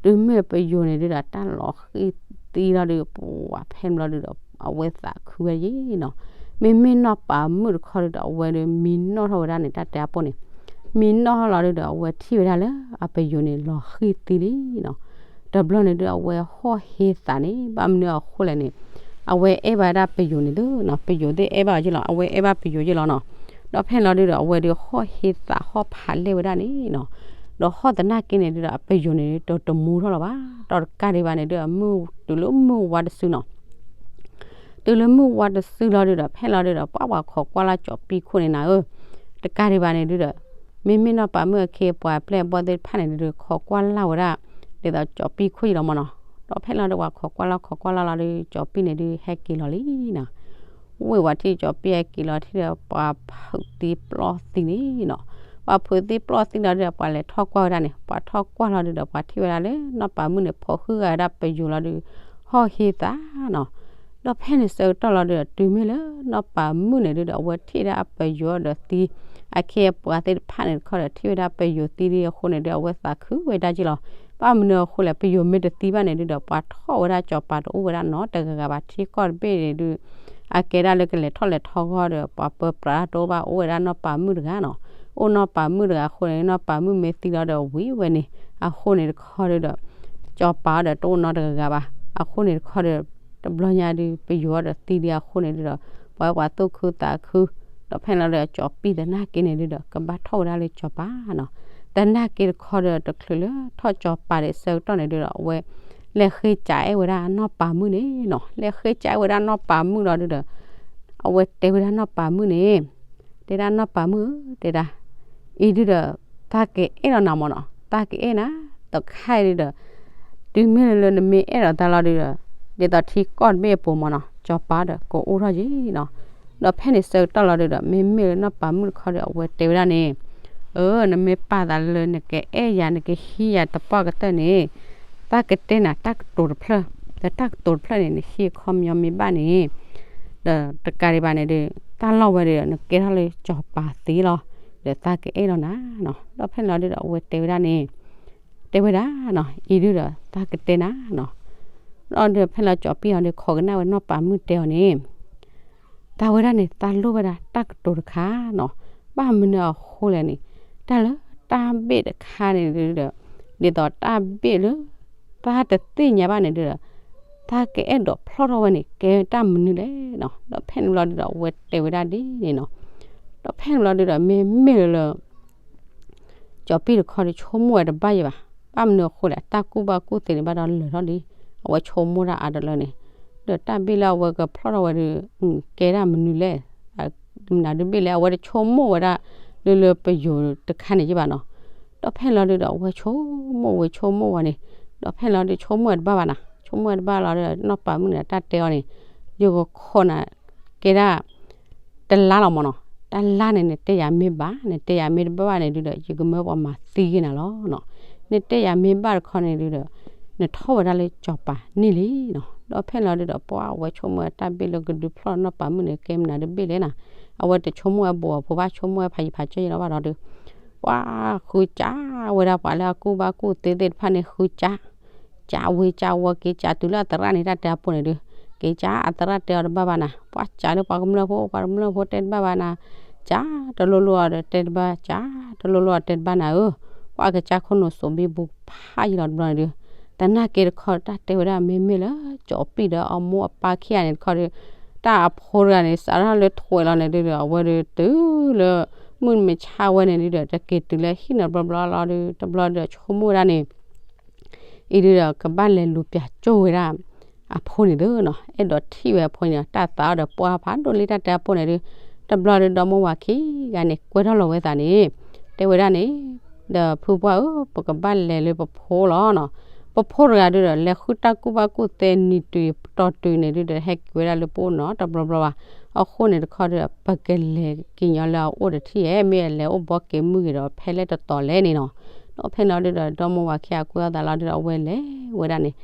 တုၤမ့ၢ်ပယိၤန့ၣ်ဒုးဒီး တၢ်လီၤဃံၢ်သံလီၤဒုး ပှၤဖဲန့ၣ်ဘျီဒုးဒီး အဝဲသးခုဝဲယံၤနီၤ, မ့မ့ၢ်နီၢ်ပၤမုၣ်တခီဒုးဒီး အဝဲဒုးမံနီၣ်ထီၣ်ဝဲဒၣ်န့ၣ် တၢ်တဲအပိၢ်န့ၣ် မံနီၣ်ထီၣ်လီၤဒုးဒီး အဝဲထံၣ်ဝဲဒၣ်လၢအပယိၤန့ၣ် လီၤဃံၢ်သံလံနီၤ, တဘျီန့ၣ်ဒုး အဝဲဟီၣ်ဟ့သးန့ၣ် ဘၣ်မနုၤအဃိလဲၣ်န့ၣ် အဝဲအဲၣ်ဘၣ်ဒၣ်ပယိၤန့ၣ်သ့နီၤ, ပယိၤသ့ၣ်အဲၣ်ဘၣ်အီၤယ့ၣ်လီၤ, အဝဲအဲၣ်ဘၣ်ပယိၤယ့ၣ်လီၤနီၤ, ဒီးဖဲန့ၣ်လီၤဒုးဒီး အဝဲဒုးဟီၣ်ဟ့သးဟီၣ်ဖးလဲၢ်ဝဲဒၣ်န့ၣ်နီၤ, ဒီးဟီၣ်သနာ်က့န့ၣ်ဒုးဒီး အပယိၤန့ၣ် တတမူထီၣ်လၢၤဘၣ်, ဒီးတကးဒံးဘၣ်န့ၣ်ဒုး တုၤလၢမုၢ်ဝါတစုနီၤ တုၤလၢမုၢ်ဝါတစုလီၤဒုးဒီး ဖဲလီၤဒုးဒီး ပှၤပှၤခိးကွၢ်လၢ်ကၠီၤပံၣ်ခိၣ်န့ၣ်နၤဧၢ, တကးဒံးဘၣ်န့ၣ်ဒုးဒီး မ့မ့ၢ်နီၢ်ပၤမုၣ်အခ့အပှၤအပျဲၢ်အဘီၣ်သ့ၣ်တဖၣ်န့ၣ်ဒုး ခိးကွၢ်လၢ်ဝဲဒၣ် ဒ်သိးကၠီၤပံၣ်ခိၣ်ယ့ၣ်လီၤမ့ၢ်နီၤ, ဒီးဖဲလီၤဒီးပှၤခိးကွၢ်လီၤခိးကွၢ်လီၤလီၤဒီး ကၠီၤပံၣ်န့ၣ်ဒုးဟဲက့ၤလီၤလံနီၤ. ဝ့ၢ်ဝဲထံၣ်ကၠီၤပံၣ်ဟဲက့ၤလီၤထံၣ်ဒီး ပှၤဖုးသံပျီၢ်သံန့ၣ်နီၤ. ပှၤဖုးသံပျီၢ်သံလီၤဒီး ပှၤလဲၤထီၣ်ကွၢ်ဝဲဒၣ်န့ၣ် ပှၤထီၣ်ကွၢ်လီၤဒုးဒီး ပှၤထံၣ်ဝဲဒၣ်လၢနီၢ်ပၤမုၣ်န့ၣ် ဖိးဟုၣ်ဂၤဝဲဒၣ်ပယိၤလီၤဒုး ဟီၣ်ဟ့သးနီၤ. ဒီးဖဲန့ၣ်ဆၢကတီၢ်လီၤဒုးဒီး တုၤမ့ၢ်လၢနီၢ်ပၤမုၣ်န့ၣ်ဒုးဒီး အဝဲထံၣ်ဒၣ်အပယိၤဒီးသံ အခ့အပှၤသ့ၣ်တဖၣ်န့ၣ်တခီဒီး ထံၣ်ဝဲဒၣ်ပယိၤသံဒ်အဃိန့ၣ်ဒုး အဝဲသးခုဝဲဒၣ်က့လီၤ. ဘၣ်မနုၤအဃိလဲၣ် ပယိၤမ့ၢ်တသံဘၣ်န့ၣ်ဒုးဒီး ပှၤထီၣ်ဝဲဒၣ်ကၠီၤပၤတအိၣ်ဝဲဒၣ်နီတဂၤဂၤဘၣ် ထံကီၢ်တဘ့ၣ်န့ၣ်ဒုး အကဲဒၣ်လၢကလဲၤထီၣ်လဲၤထီဂီၢ်ဒီး ပှၤပၢပြးတအိၣ်ဘၣ် အိၣ်ဝဲဒၣ်နီၢ်ပၤမုၣ်တဂၤနီၤ. အိၣ်နီၢ်ပၤမုၣ်တဂၤအဃိန့ၣ် နီၢ်ပၤမုၣ်မ့ၢ်သံလီၤဒီးဝံၤဝဲန့ၣ် အဃိန့ၣ်တခီဒုးဒီး ကၠီၤပၤဒီးတအိၣ်နီတဂၤဂၤဘၣ်. အဃိန့ၣ်တခီဒီး တဘျီညါဒုး ပယိၤဒီးသံဒံးအဃိန့ၣ်ဒုးဒီး ပှၤပှၤသူၣ်ခုသးခု ဒီးဖဲန့ၣ်လီၤဒီး ကၠီၤပံၣ်သနာ်က့န့ၣ်ဒုးဒီး ကဘၣ်ထီၣ်ဝဲဒၣ်လၢကၠီၤပၤနီၤ. သနာ်က့တခီဒီး တချုးလၢထီၣ်ကၠီၤပၤဒံးဆၢကတီၢ်န့ၣ်ဒုးဒီး အဝဲ လဲၤဃ့ကးအဲၣ်ဝဲဒၣ်နီၢ်ပၤမုၣ်န့ၣ်နီၤ. လဲၤဃ့ကးအဲၣ်ဝဲဒၣ်နီၢ်ပၤမုၣ်လီၤဒုးဒီး အဝဲတဲဝဲဒၣ်နီၢ်ပၤမုၣ်န့ၣ် တဲဒၣ်နီၢ်ပၤမုၣ်ဧၢ တဲဒၣ် အံၤဒုးဒီး သးကအဲၣ်လီၤနၤမ့ၢ်နီၤ သးကအဲၣ်နၤ တခါအံၤဒုးဒီး တုၤမ့ၢ်လၢနမ့ၢ်အဲၣ်လီၤသးလီၤဒုးဒီး ဒ်သိးထံကီၢ်တဘ့ၣ်အပူၤမ့ၢ်နီၤ ကၠီၤပၤဒီးကအိၣ်ထီၣ်က့ၤနီၤ. ဒီးဖဲန့ၣ်ဆၢကတီၢ်လီၤဒုးဒီး မ့မ့ၢ်လၢနီၢ်ပၤမုၣ်တခီဒီး အဝဲတဲဝဲဒၣ်န့ၣ် အၢ နမ့ၢ်ပာ်သးလၢနကအဲၣ်ယၤ နကဟံးယၤတပှၢ်ကတၢၢ်န့ၣ် သးကတဲနၤတၢ်ကတိၤတဖျၢၣ်, ဒီးတၢ်ကတိၤတဖျၢၣ်န့ၣ် နဟံးခီပညီမ့ၢ်ဘၣ်န့ၣ် ဒီးတကးဒံးဘၣ်န့ၣ်ဒုး တၢ်လီၢ်ဝဲဒီး နကဲထီၣ်လၢကၠီၤပၤသ့လီၤ, ဒီးသးကအဲၣ်လီၤနၤနီၤ. ဒီးဖဲန့ၣ်လီၤဒုးဒီး အဝဲတဲဝဲဒၣ်န့ၣ် တဲဝဲဒၣ်နီၤ အံၤဒုးဒီး သးကတဲနၤနီၤ. ဒီးဖဲလီၤကၠီၤပံၣ်အီၤဒီး ခိးကနၣ်ဝဲနီၢ်ပၤမုၣ်တဲအီၤန့ၣ် သးဝဲဒၣ်န့ၣ် သးလိၣ်ဝဲဒၣ်တၢ်ကတိၤတခါနီၤ. ဘၣ်မနုၤအဃိလဲၣ်န့ၣ် တၢ်လၢတၢ်ဘ့ၣ်တခါန့ၣ်ဒုးဒီး ဒ်သိးတၢ်ဘ့ၣ်လၢ သးတသ့ၣ်ညါဘၣ်န့ၣ်ဒုးဒီး သးကအဲၣ်ဒိးဖျီၣ်ထီၣ်ဝဲန့ၣ် ကဲတၢ်မနုၤလဲၣ်နီၤ. ဒီးဖဲန့ၣ်ဘျီဒုးဒီး အဝဲတဲဝဲဒၣ်ဒ်န့ၣ်နီၤ. ဒီးဖဲန့ၣ်ဘျီဒုးဒီး မ့မ့ၢ်လၢ ကၠီၤပံၣ်တခီဒီး ဆိကမိၣ်ဝဲတဘၣ်ယံၤဘၣ်. ဘၣ်မနုၤအဃိလဲၣ် တၢ်ကူၣ်ဘၣ်ကူၣ်သ့န့ၣ် ဘၣ်ဒီးလၢာ်ထီၣ်လံ. အဝဲဆိကမိၣ်တၢ်အါတလၢန့ၣ် ဒီးတၢ်ဘ့ၣ်လၢအဝဲကဖျီၣ်ထီၣ်ဝဲဒီး ကဲဒၣ်မနုၤလဲၣ်, မနုၤတဘ့ၣ်လဲၣ် အဝဲတဆိကမိၣ်ဝဲဒၣ် လၢလၢပယိၤတခါန့ၣ်ယံၤဘၣ်နီၤ. ဒီးဖဲန့ၣ်လီၤဒုးဒီး အဝဲဆိကမိၣ်ဝဲဆိကမိၣ်ဝဲန့ၣ် ဒီးဖဲန့ၣ်လီၤဒုးဆိကမိၣ်ဝဲတဘၣ်ဘၣ်နီၤ. ဆိကမိၣ်ဝဲတဘၣ်လီၤဒီး နီၢ်ပၤမုၣ်န့ၣ် တၢ်တဲအီၤန့ၣ် ယကခိးနၤ ကဲဒၣ် တလါလီၤမ့ၢ်နီၤ. တလါန့ၣ် နတဲယၤမ့ၢ်ဘၣ် နတဲယၤမ့ၢ်တဘၣ်ဘၣ်န့ၣ်ဒုးဒီး ယကမၢပှၤမၤသံက့ၤနၤလီၤနီၤ. နတဲယၤမ့ၢ်ဘၣ်တခီန့ၣ်ဒုးဒီး နထီၣ်ဝဲဒၣ်လၢကၠီၤပၤန့ၣ်လံနီၤ. ဒီးဖဲန့ၣ်လီၤဒုးဒီး ပှၤအဝဲဆိကမိၣ်ဝဲတၢ်ဘ့ၣ်လၢကဒုးဖျီၣ်နီၢ်ပၤမုၣ်န့ၣ် ကဲမနုၤတဘ့ၣ်လဲၣ်နီၤ. အဝဲတဆိကမိၣ်ဝဲဘူးအဖိဘၣ် ဆိကမိၣ်ဝဲဖးယံၤဖးစၢ်ယံၤလီၤဘၣ်ဒီးဒုး ပှၤဃုကးဝဲဒၣ်ပှၤလၢအကူၣ်ဘၣ်ကူၣ်သ့သ့ၣ်တဖၣ်န့ၣ် ဃုကး ကးဝ့ၤကးဝီၤ က့ၤကးတုၤလၢအသရၣ်န့ၣ် တၢ်တဲအပူၤန့ၣ်ဒုး က့ၤကးအသရၣ်တဲအီၤတဘၣ်ဘၣ်နၤ. ပှၤကးလၢပှၤကမျၢၢ်ဖိ ပှၤကမျၢၢ်ဖိတဲတဘၣ်ဘၣ်နၤ. ကးတလိၤလိၤအီၤဒီးတဲတဘၣ် ကးတလိၤလိၤအီၤတဲတဘၣ်နၤဧၢ. ပှၤကစၢ်ခိၣ်နူာ်စိးဘံဘူဖးယံၤလီၤတဘျီန့ၣ်ဒုး သနာ်က့တခီ တၢ်တဲဝဲဒၣ်မ့မ့ၢ်လၢ ကၠီၤပံၣ်ဒီးအမိၢ်အပၢ်ခံဂၤန့ၣ်တခီဒီး တၢ်အဖိတဂၤန့ၣ် စးထီၣ်လၢထွဲးလီၤန့ၣ်ဒုးဒီး အဝဲဒုးတုၤလၢ မုၢ်မဆါဝဲန့ၣ်ဒုးဒီး တက့ၤတုၤလၢဟံၣ်န့ၣ်တဘျီဘျီလီၤဒုး တဘျီဒီးဆိကမိၣ်ဝဲဒၣ်န့ၣ် အံၤဒုးဒီး ကဘၣ်လဲၤလူၤပၠးကၠိၣ်ဝဲဒၣ် အဖိန့ၣ်သုနီၤ အဲၣ်ဒိးထံၣ်ဝဲအဖိန့ၣ် တၢ်သးအီၤဒီးပှၢ်ဖးဒိၣ်လံ တၢ်တဲအပူၤန့ၣ်ဒုး တဘျီဒုး ဒီမိၢ်ဝၤခံဂၤန့ၣ် ကွဲထီၣ်လီၤဝဲသးန့ၣ် တဲဝဲဒၣ်န့ၣ် ဒီးဖုပှၢ်ဧၢ ပကဘၣ်လဲၤလၢပဖိလီၤနီၤ ပဖိတဂၤဒုးဒီး လဲၤဃုတၢ်ကူၣ်ဘၣ်ကူၣ်သ့နံၤတုၤတီၤတုၤန့ၣ်ဒုးဒီး ဟဲက့ၤဝဲဒၣ်လၢပအိၣ်နီတဘျီဘျီဘၣ် အဃိန့ၣ်တခီဒီး ပကလဲၤက့ၤညီလၢအအိၣ်တထံၣ်ဧဲ မ့ၢ်အလဲၤအိၣ်ဘီက့ၤမုၢ်ဂ့ၤဒီး ဖဲလဲၣ်တတီၤလဲၣ်န့ၣ်နီၤ ဒီးဖဲန့ၣ်လီၤဒုးဒီး ဒီမိၢ်ဝၤခံဂၤကွဲထီၣ်သးလီၤဒုးဒီး အဝဲလဲၤဝဲဒၣ်န့ၣ်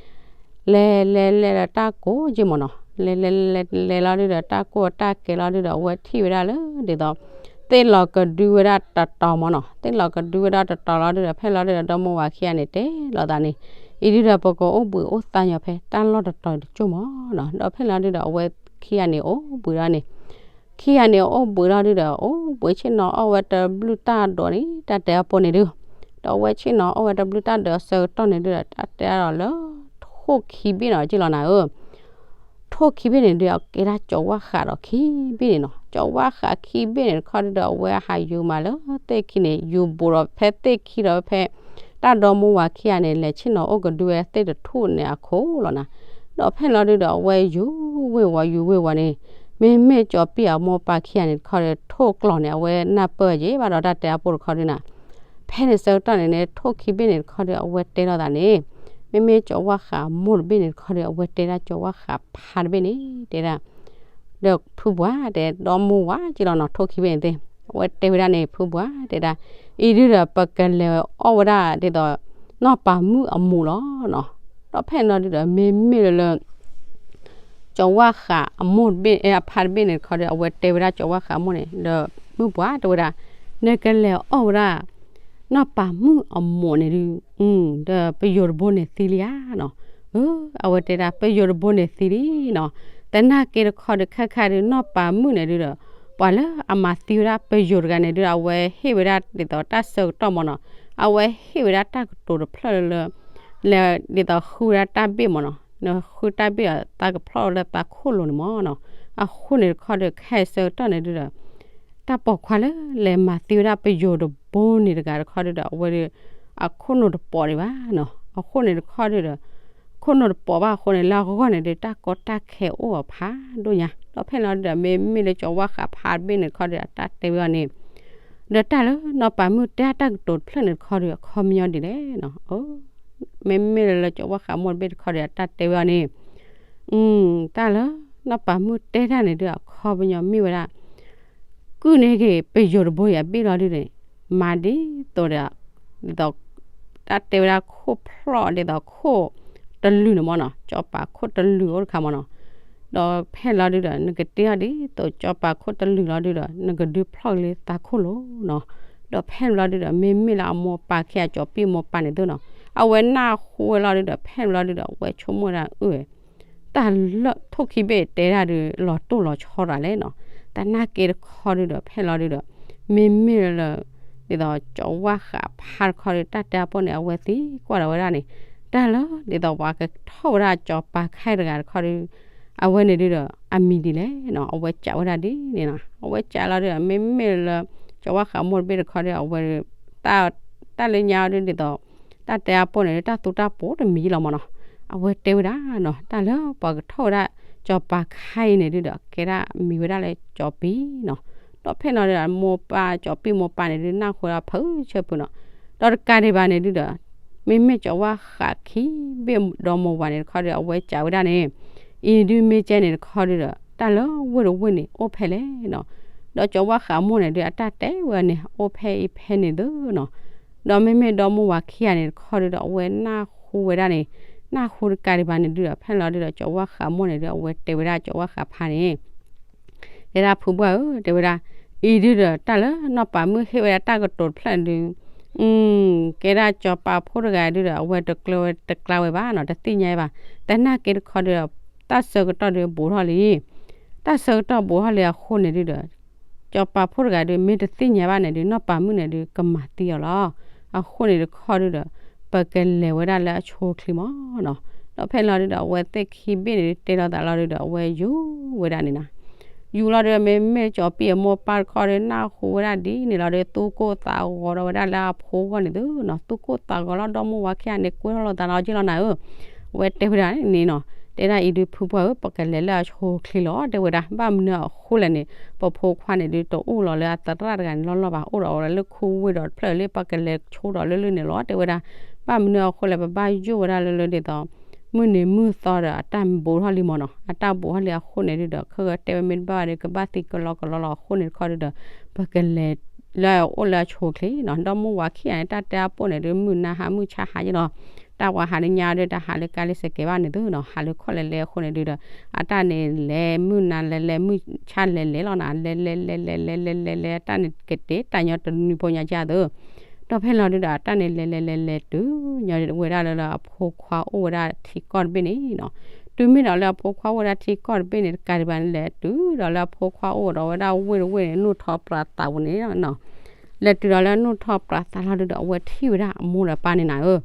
လဲၤလဲၤလဲၤဒီးတၢ်ကိးက့ၤမ့ၢ်နီၤ လဲၤလဲၤလဲၤလဲၤလီၤဒုးဒီး တၢ်ကိးတၢ်ကဲလီၤဒုးဒီး အဝဲထံၣ်ဝဲဒၣ်လၢဒ်သိး သ့ၣ်လီၤကဒုဝဲဒၣ်တတီၤမ့ၢ်နီၤ သ့ၣ်လီၤကဒုဝဲဒၣ်တတီၤလီၤဒုးဒီး ဖဲလီၤဒုးဒီး ဒီမိၢ်ဝၤခံဂၤန့ၣ် တဲလိာ်သးန့ၣ် အံၤဒုးဒီး ပကအိၣ်ဘှံးအိၣ်သါညီဖဲ တၢ်လီၢ်တတီၤတကၠိၢ်မ့ၢ်နီၤ ဒီးဖဲလီၤဒုးဒီး အဝဲခံဂၤန့ၣ် အိၣ်ဘှံးဒီးန့ၣ် ခံဂၤန့ၣ် အိၣ်ဘှံးလီၤဒုးဒီး အိၣ်ဘှံးဆ့ၣ်နီၤအီၣ်ဝဲတဘျုးတၢ်ဒိးန့ၣ် တၢ်တဲအပူၤန့ၣ်ဒုး ဒီးအဝဲဆ့ၣ်နီၤအီၣ်ဝဲတဘျုးတၢ်ဒိးအဆၢကတီၢ်န့ၣ်ဒုးဒီး တၢ်တဲဒီးလၢ ထိၣ်ခံဘ့ၣ်နီၤ က့လီၤနၤဧၢ ထိၣ်ခံဘ့ၣ်န့ၣ်ဒုး အကဲဒၣ်ကၠီၤဝၣ်ဃးဒီးခံဘ့ၣ်န့ၣ်နီၤ ကၠီၤဝၣ်ဃးခံဘ့ၣ်န့ၣ်တခီဒုးဒီး အဝဲဟးယူၤမးလၢသ့ၣ်ခံန့ၣ် ယူၤဘူးဒီးဖဲသ့ၣ်ခံဒီးဖဲ တၢ်ဒီမိၢ်ဝၤခံဂၤန့ၣ် လဲၤဆ့ၣ်နီၤအိၣ်ကဒုဝဲသ့ၣ်တထူၣ်န့ၣ်အခိၣ်လီၤနၤ ဒီးဖဲန့ၣ်လီၤဒုးဒီး အဝဲယူၤဝ့ၤဝီၤယူၤဝ့ၤဝီၤန့ၣ် မ့မ့ၢ်ကၠီၤပံၣ်အမိၢ်ပၢ်ခံဂၤန့ၣ်တခီဒီး ထိၣ်ကျီၢ်န့ၣ် အဝဲနၢ်ပၢၢ်က့ၤဘၣ်ဒီးတၢ်တဲအပူၤတခီဒုးနၤ ဖဲန့ၣ်ဆၢကတီၢ်န့ၣ်န့ၣ် ထိၣ်ခံဘ့ၣ်န့ၣ်တခီဒီး အဝဲတဲလိာ်သးန့ၣ် မ့မ့ၢ်ကၠီၤဝါဃးအမိၢ်တဘ့ၣ်န့ၣ်တခီဒီး အဝဲတဲဒၣ်ကၠီၤဝါဃးဖါတဘ့ၣ်န့ၣ် တဲဒၣ်, ဒီးဖုပှၢ်တဲဒီမိၢ်ဝၤက့လီၤနီၤ ထိၣ်ခံဘ့ၣ်န့ၣ်သ့ၣ်, အဝဲတဲဝဲဒၣ်န့ၣ် ဖုပှၢ်တဲဒၣ်, အံၤဒုဒီးပကလဲၤအီၣ်ဝဲဒၣ်ဒ်သိး နီၢ်ပၤမုၣ်အမိၢ်လီၤနီၤ. ဒီးဖဲန့ၣ်လီၤဒုဒီး မ့မ့ၢ်လၢလၢ ကၠီၤဝါဃးအမိၢ်တဘ့ၣ် အဖါတဘ့ၣ်န့ၣ်တခီဒီး အဝဲတဲဝဲဒၣ်ကၠီၤဝါဃးအမိၢ်န့ၣ် ဒီးမုၢ်ပှၢ်တဲဝဲဒၣ်, နကလဲၤအီၣ်ဝဲဒၣ် နီၢ်ပၤမုၣ်အမိၢ်န့ၣ်ဒု, ဒီးပယိၤတဘိန့ၣ်သံလံဧါနီၤ. အဝဲတဲဒၣ် ပယိၤတဘိန့ၣ်သံလံနီၤ. သနာ်က့တခီဒီး ခဲခါဒု နီၢ်ပၤမုၣ်န့ၣ်ဒုဒီး ပှၤလၢအမၤသံဝဲဒၣ်ပယိၤတဂၤန့ၣ်ဒု အဝဲဟ့ၣ်ဝဲဒၣ်ဒ်သိးတၢ်ဆၢကတီၢ်မ့ၢ်နီၤ. အဝဲဟ့ၣ်ဝဲဒၣ်တၢ်ကတိၤတဖျၢၣ်လၢလၢ လဲၤဒ်သိးဃုဝဲဒၣ်တၢ်ဘ့ၣ်မ့ၢ်နီၤ, နဃုတၢ်ဘ့ၣ်အီၤသးကဖျီၣ်လၢသးခိၣ်လိၤန့ၣ်မ့ၢ်နီၤ. အဃိန့ၣ်တခီဒီး ခဲအံၤဆၢကတီၢ်န့ၣ်ဒုဒီး တၢ်ပိာ်ခွါလၢလဲၤမၤသံဝဲဒၣ်ပယိၤတဘိန့ၣ်တဂၤတခီဒုဒီး အဝဲဒီး အခိၣ်နူာ်တပိာ်ဒံးဘၣ်နီၤ. အဃိန့ၣ်တခီဒုဒီး ခိၣ်နူာ်တပိာ်ဘၣ်အဃိန့ၣ် လၢအဂီၢ်န့ၣ်ဒု တၢ်ကီတၢ်ခဲအိၣ်အီၤဖးဒိၣ်ညါ. ဒီးဖဲန့ၣ်လီၤဒုဒီး မ့မ့ၢ်လၢကၠီၤဝါဃးဖါတဘ့ၣ်န့ၣ်တခီဒီး အတၢ်တဲဝဲအီၤန့ၣ် ဒီးတၢ်လၢနီၢ်ပၤမုၣ်တဲတၢ်ကတိၤတဖျၢၣ်န့ၣ်တခီဒီး အခီပညီဒ်လဲၣ်နီၤ. မ့မ့ၢ်လၢလၢကၠီၤဝါဃးမိၢ်တဘ့ၣ်တခီဒီး အတၢ်တဲဝဲအီၤန့ၣ် တၢ်လၢနီၢ်ပၤမုၣ်တဲတၢ်န့ၣ်ဒု အခီပညီမ့ၢ်ဝဲဒၣ် ကုၢ်န့ၢ်က့ၤပယိၤတဘိအံၤအဘ့ၣ်လီၤဒုန့ၣ် မၤဒ်သိးဒီး ဒ်သိး တၢ်တဲဝဲဒၣ်ခိၣ်ဖျီၣ်ဒ်သိးခိၣ်တလုာ်န့ၣ်မ့ၢ်နီၤ, ကၠီၤပၤခိၣ်တလုာ်အိၣ်တခါမ့ၢ်နီၤ. ဒီးဖဲလီၤဒုဒီး နကတ့အီၤဒ်သိးကၠီၤပၤခိၣ်တလုာ်လီၤဒုဒီး နကဒုးဖျီၣ်က့ၤလၢသးခိၣ်လိၤနီၤ. ဒီးဖဲန့ၣ်လီၤဒုဒီး မ့မ့ၢ်လၢအမိၢ်ပၢ်ခံဂၤ ကၠီၤပံၣ်မိၢ်ပၢ်န့ၣ်သုနီၤ, အဝဲနၢ်ဟူဝဲလီၤဒုဒီး ဖဲန့ၣ်လီၤဒုဒီး အဝဲဆိကမိၣ်ဒၣ်အၢ တၢ်လၢထိၣ်ခံဘ့ၣ်တဲဒၣ်ဒု လီၤတိၢ်လီၤဆီတၢ်လဲၣ်နီၤ. သနာ်က့တခီဒုဒီး ဖဲန့ၣ်လီၤဒုဒီး မ့မ့ၢ်လၢ ဒ်သိးကၠီၤဝါဃးဖါတခီဒီး တၢ်တဲအပီၢ်န့ၣ် အဝဲသံကွၢ်ဒီးဝဲဒၣ်န့ၣ် တၢ်လၢဒ်သိးပှၤကထီၣ်ဝဲဒၣ်ကၠီၤပၤခဲတဂၤတခီဒီး အဝဲန့ၣ်ဒုဒီး အမံၤဒ်လဲၣ်နီၤ, အဝဲစံးဝဲဒၣ်ဒ်န့ၣ်နီၤ. အဝဲစံးလီၤဒုဒီး မ့မ့ၢ်လၢ ကၠီၤဝါဃးမိၢ်တဘ့ၣ်တခီဒီး အဝဲ တၢ်လၢညါဒုဒ်သိး တၢ်တဲအပီၢ်န့ၣ်ဒု တၢ်သူတၢ်ပိာ်တမံၤလီၤမ့ၢ်နီၤ. အဝဲတဲဝဲဒၣ်နီၤ တၢ်လၢပှၤကထီၣ်ဝဲဒၣ် ကၠီၤပၤခဲအံၤန့ၣ်ဒုဒီး ကဲဒၣ်မံၤဝဲဒၣ်လၢကၠီၤပံၣ်နီၤ. ဒီးဖဲန့ၣ်လီၤဒုဒီး မိၢ်ပၢ်ကၠီၤပံၣ်မိၢ်ပၢ်န့ၣ်ဒု နၢ်ဟူဝဲဒၣ်ဖုးဆၢဖုးနီၤ. ဒီးတကးဒံးဘၣ်န့ၣ်ဒုဒီး မ့မ့ၢ်ကၠီၤဝါဃးခံဘ့ၣ်ဒီမိၢ်ဝၤန့ၣ်တခီဒီး အဝဲစံးဝဲဒၣ်န့ၣ် အံၤဒုမ့ၢ်ကဲန့ၣ်တခီဒုဒီး တၢ်လၢဝ့ၢ်တဝ့ၢ်န့ၣ် အိၣ်ဖဲလဲၣ်နီၤ. ဒီးကၠီၤဝါဃးမိၢ်န့ၣ်ဒု အတၢ်တဲဝဲန့ၣ် အိၣ်ဖဲအံၤဖဲန့ၣ်သုနီၤ. ဒီးမ့မ့ၢ်ဒီမိၢ်ဝၤခံဂၤန့ၣ်တခီဒုဒီး အဝဲနၢ်ဟူဝဲဒၣ်န့ၣ် နၢ်ဟူတကးဒံးဘၣ်န့ၣ်ဒုဒီး ဖဲန့ၣ်လီၤဒုဒီး ကၠီၤဝါဃးမိၢ်န့ၣ်ဒု အဝဲတဲဝဲဒၣ်ကၠီၤဝါဃးဖါန့ၣ် တဲဒၣ်ဖုပှၢ်ဧၢ တဲဝဲဒၣ် အံၤဒုဒီး တၢ်လၢနီၢ်ပၤမုၣ်ဟ့ၣ်ဝဲဒၣ်တၢ်ကတိၤတဖျၢၣ်န့ၣ်ဒု ကဲဒၣ်ကၠီၤပၤဖိတဂၤဒုဒီး အဝဲတကျၢၤဝဲတကျါဝဲဘၣ်နီၤ တသ့ၣ်ညါဘၣ်. သနာ်က့တခီဒုဒီး တၢ်ဆၢကတီၢ်ဒုဘူးထီၣ်လံ တၢ်ဆၢကတီၢ်ဘူးထီၣ်လံအဃိန့ၣ်ဒုဒီး ကၠီၤပၤဖိတဂၤဒု မ့ၢ်တသ့ၣ်ညါဘၣ်န့ၣ်ဒု နီၢ်ပၤမုၣ်န့ၣ်ဒု ကမၤသံအီၤလီၤ. အဃိန့ၣ်တခီဒုဒီး ပကလဲၤဝဲဒၣ်လၢအဆိအချ့မ့ၢ်နီၤ. ဒီးဖဲလီၤဒုဒီး အဝဲသ့ၣ်ခံဘ့ၣ်န့ၣ်ဒု တဲလိာ်သးလီၤဒုဒီး အဝဲယူၤဝဲဒၣ်န့ၣ်နီၤ. ယူၤလီၤဒုဒီး မ့မ့ၢ်ကၠီၤပံၣ်အမိၢ်ပၢ်တခီဒု နၢ်ဟူဝဲဒၣ်ဒ်န့ၣ်လီၤဒု သူၣ်ကိၢ်သးဂီၤဒီးဝဲဒၣ်လၢအဖိဂီၢ်န့ၣ်သုနီၤ. သူၣ်ကိၢ်သးဂီၤလီၤ ဒီမိၢ်ဝၤခံဂၤန့ၣ် ကွဲထီၣ်လိာ်သးလီၤက့လီၤနၤဧၢ အဝဲတဲဝဲဒၣ်န့ၣ်နီၤ. တဲဒၣ်အံၤဒု ဖုပှၢ်ဧၢ ပကလဲၤလၢအဆိအချ့လီၤ တဲဝဲဒၣ်. ဘၣ်မနုၤအဃိလဲၣ်န့ၣ် ပဖိခွါန့ၣ်ဒု တအိၣ်လီၤလၢအသရၣ်တဂၤန့ၣ်လီၤလီၤဘၣ် အိၣ်ဒီးအီၤလၢခူဝ့ၢ်ဒီးတဖျၢၣ်လၢ ပကလဲၤဆိဒီးလၢလၢန့ၣ်လီၤ တဲဝဲဒၣ်. ဘၣ်မနုၤအဃိလဲၣ် ပဘၣ်ယိၣ်ဝဲဒၣ်လၢလၢဒ်သိး မုၢ်နံၤမုၢ်သီဒီးအတၢ်ဘူးထီၣ်လံမ့ၢ်နီၤ. အတၢ်ဘူးထီၣ်လံအဃိန့ၣ်ဒုဒီး ခဲဂဲၤတဲဝဲမ့ၢ်တဘၣ်ဘၣ်ဒီး ကဘၣ်သံကလီကလီလီၤအဃိန့ၣ်တခီဒုဒီး ပကလဲၤလၢအအိၣ်လၢအဆိအချ့နီၤ. ဒီမိၢ်ဝၤခံဂၤန့ၣ် တၢ်တဲအပီၢ်န့ၣ်ဒု မုၢ်နၤဟးမုၢ်ဆါဟးယ့ၣ်လီၤ. တၢ်ပှၤဟးလၢညါဒီး တဟးလၢကါလၢစဲးကဲးဘၣ်န့ၣ်သုနီၤ ဟးလၢခီၣ်လဲၤလဲၤအဃိန့ၣ်ဒုဒီး အတၢ်န့ၣ်လဲၤမုၢ်နၤလဲၤလဲၤမုၢ်ဆါလဲၤလဲၤလီၤနၤ လဲၤလဲၤလဲၤလဲၤလဲၤလဲၤလဲၤလဲၤ အတၢ်န့ၣ်ကတဲာ်တၢ်ညီတနွံဖိညါကၢ်သု ဒီးဖဲလီၤဒုဒီး အတၢ်န့ၣ်လဲၤလဲၤလဲၤလဲၤတုၤညီဝဲဒၣ်လၢအဖိခွါအိၣ်ဝဲဒၣ်ထံကီၢ်တဘ့ၣ်န့ၣ်နီၤ. တုၤမ့ၢ်ဒီးလၢအဖိခွါအိၣ်ဝဲဒၣ်ထံကီၢ်တဘ့ၣ်န့ၣ် တကးဒံးဘၣ်န့ၣ် လဲၤတုၤဒီးလၢအဖိခွါအိၣ်ဒီးဝဲဒၣ်ဝ့ၢ်တဝ့ၢ်န့ၣ် နူၢ်ထီၣ်ပြးသးပူၤန့ၣ်နီၤ. လဲၤတုၤဒီးလၢနူၢ်ထီၣ်ပြးသးလီၤဒုဒီး အဝဲထံၣ်ဝဲဒၣ်အမိၢ်ဒီးပၢ်န့ၣ်နၤဧၢ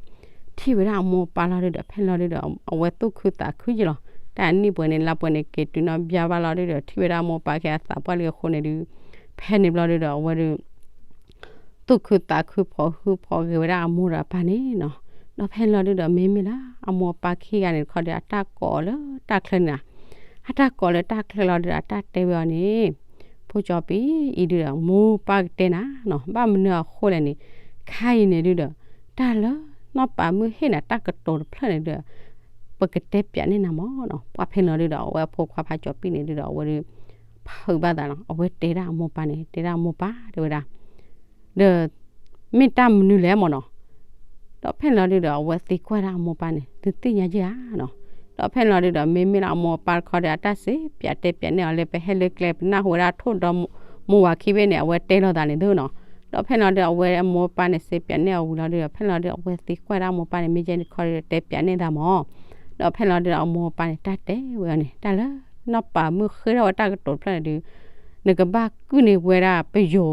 ထံၣ်ဝဲဒၣ်အမိၢ်အပၢ်လီၤဒုဒီး ဖဲလီၤဒုဒီး အဝဲသူၣ်ခုသးခုယ့ၣ်လီၤ. တၢ်အနံၣ်ပှဲၤန့ၣ် လါပှဲၤန့ၣ် က့ၤတုၤနီၣ်ဘၠါဘၣ်လီၤဒုဒီး ထံၣ်ဝဲဒၣ်အမိၢ်အပၢ်ခံဂၤသးပှၢ်လံအဃိန့ၣ်ဒု ဖဲန့ၣ်ဘျီဒုဒီး အဝဲဒု သူၣ်ခုသးခု ဖိးဟုဖိးဂဲၤဝဲဒၣ်အမိၢ်ဒီးအပၢ်န့ၣ်နီၤ. ဒီးဖဲန့ၣ်လီၤဒုဒီး မ့မ့ၢ်လၢအမိၢ်အပၢ်ခံဂၤန့ၣ်တခီဒီး အတၢ်ကိးအီၤလၢတၢ်ချၢန့ၣ်လီၤ. အတၢ်ကိးလၢတၢ်ချၢလီၤဒုဒီး အတၢ်တဲဝဲအီၤန့ၣ် ဖိကၠီပံၤ အံၤဒုဒီး မိၢ်ပၢ်ကတဲနၤနီၤ ဘၣ်မနုၤအဃိလဲၣ်န့ၣ် ခဲအံၤန့ၣ်ဒုဒီး တၢ်လၢ နီၢ်ပၤမုၣ်ဟ့ၣ်နၤတၢ်ကတိၤတဖျၢၣ်န့ၣ်ဒီး ပကတဲပၠးန့ၢ်နၤမၢ်နီၤ. ပှၤဖဲန့ၣ်လီၤဒုဒီး အဝဲအဖိခွါဖးကၠီၤပံၣ်န့ၣ်ဒုဒီး အဝဲဒုး ဖုးဘၣ်သးနီၤ, အဝဲတဲဒၣ်အမိၢ်ပၢ်န့ၣ် တဲဒၣ်အမိၢ်ပၢ် တဲဝဲဒၣ် ဒီး မ့ၢ်တၢ်မနုၤလဲၣ်မၢ်နီၤ. ဒီးဖဲန့ၣ်လီၤဒုဒီး အဝဲသံကွၢ်ဒၣ်အမိၢ်ပၢ်န့ၣ် သုသ့ၣ်ညါယဲၢ်ဧါနီၤ. ဒီးဖဲန့ၣ်လီၤဒုဒီး မ့မ့ၢ်လၢအမိၢ်အပၢ်တခီဒီး အတၢ်စံးပၠးတဲပၠးန့ၢ်အီၤလၢ ပဟဲလၢကျဲ ပနၢ်ဟူဝဲဒၣ်ထိၣ်ဒီ မိၢ်ဝၤခံဘ့ၣ်န့ၣ် အဝဲတဲလိာ်သးန့ၣ်သုနီၤ. ဒီးဖဲန့ၣ်လီၤဒု အဝဲအမိၢ်အပၢ်န့ၣ် စံးပၠးန့ၢ်အီၤဝံၤလီၤဒုဒီး ဖဲန့ၣ်လီၤဒု အဝဲသံကွၢ်ဒၣ်အမိၢ်အပၢ်န့ၣ် မ့ၢ်ယဲၢ်န့ၣ်တခီဒီး တဲပၠးန့ၢ်သးမၢ်. ဒီးဖဲန့ၣ်လီၤဒုဒီး အမိၢ်အပၢ်န့ၣ် တၢ်တဲဝဲအီၤန့ၣ် တၢ်လၢ နီၢ်ပၤမုၣ်ဃ့ထီၣ်ဝဲတၢ်ကတိၤတဖျၢၣ်န့ၣ်ဒု နကဘၣ်ကုၢ်န့ၢ်ဝဲဒၣ်ပယိၤ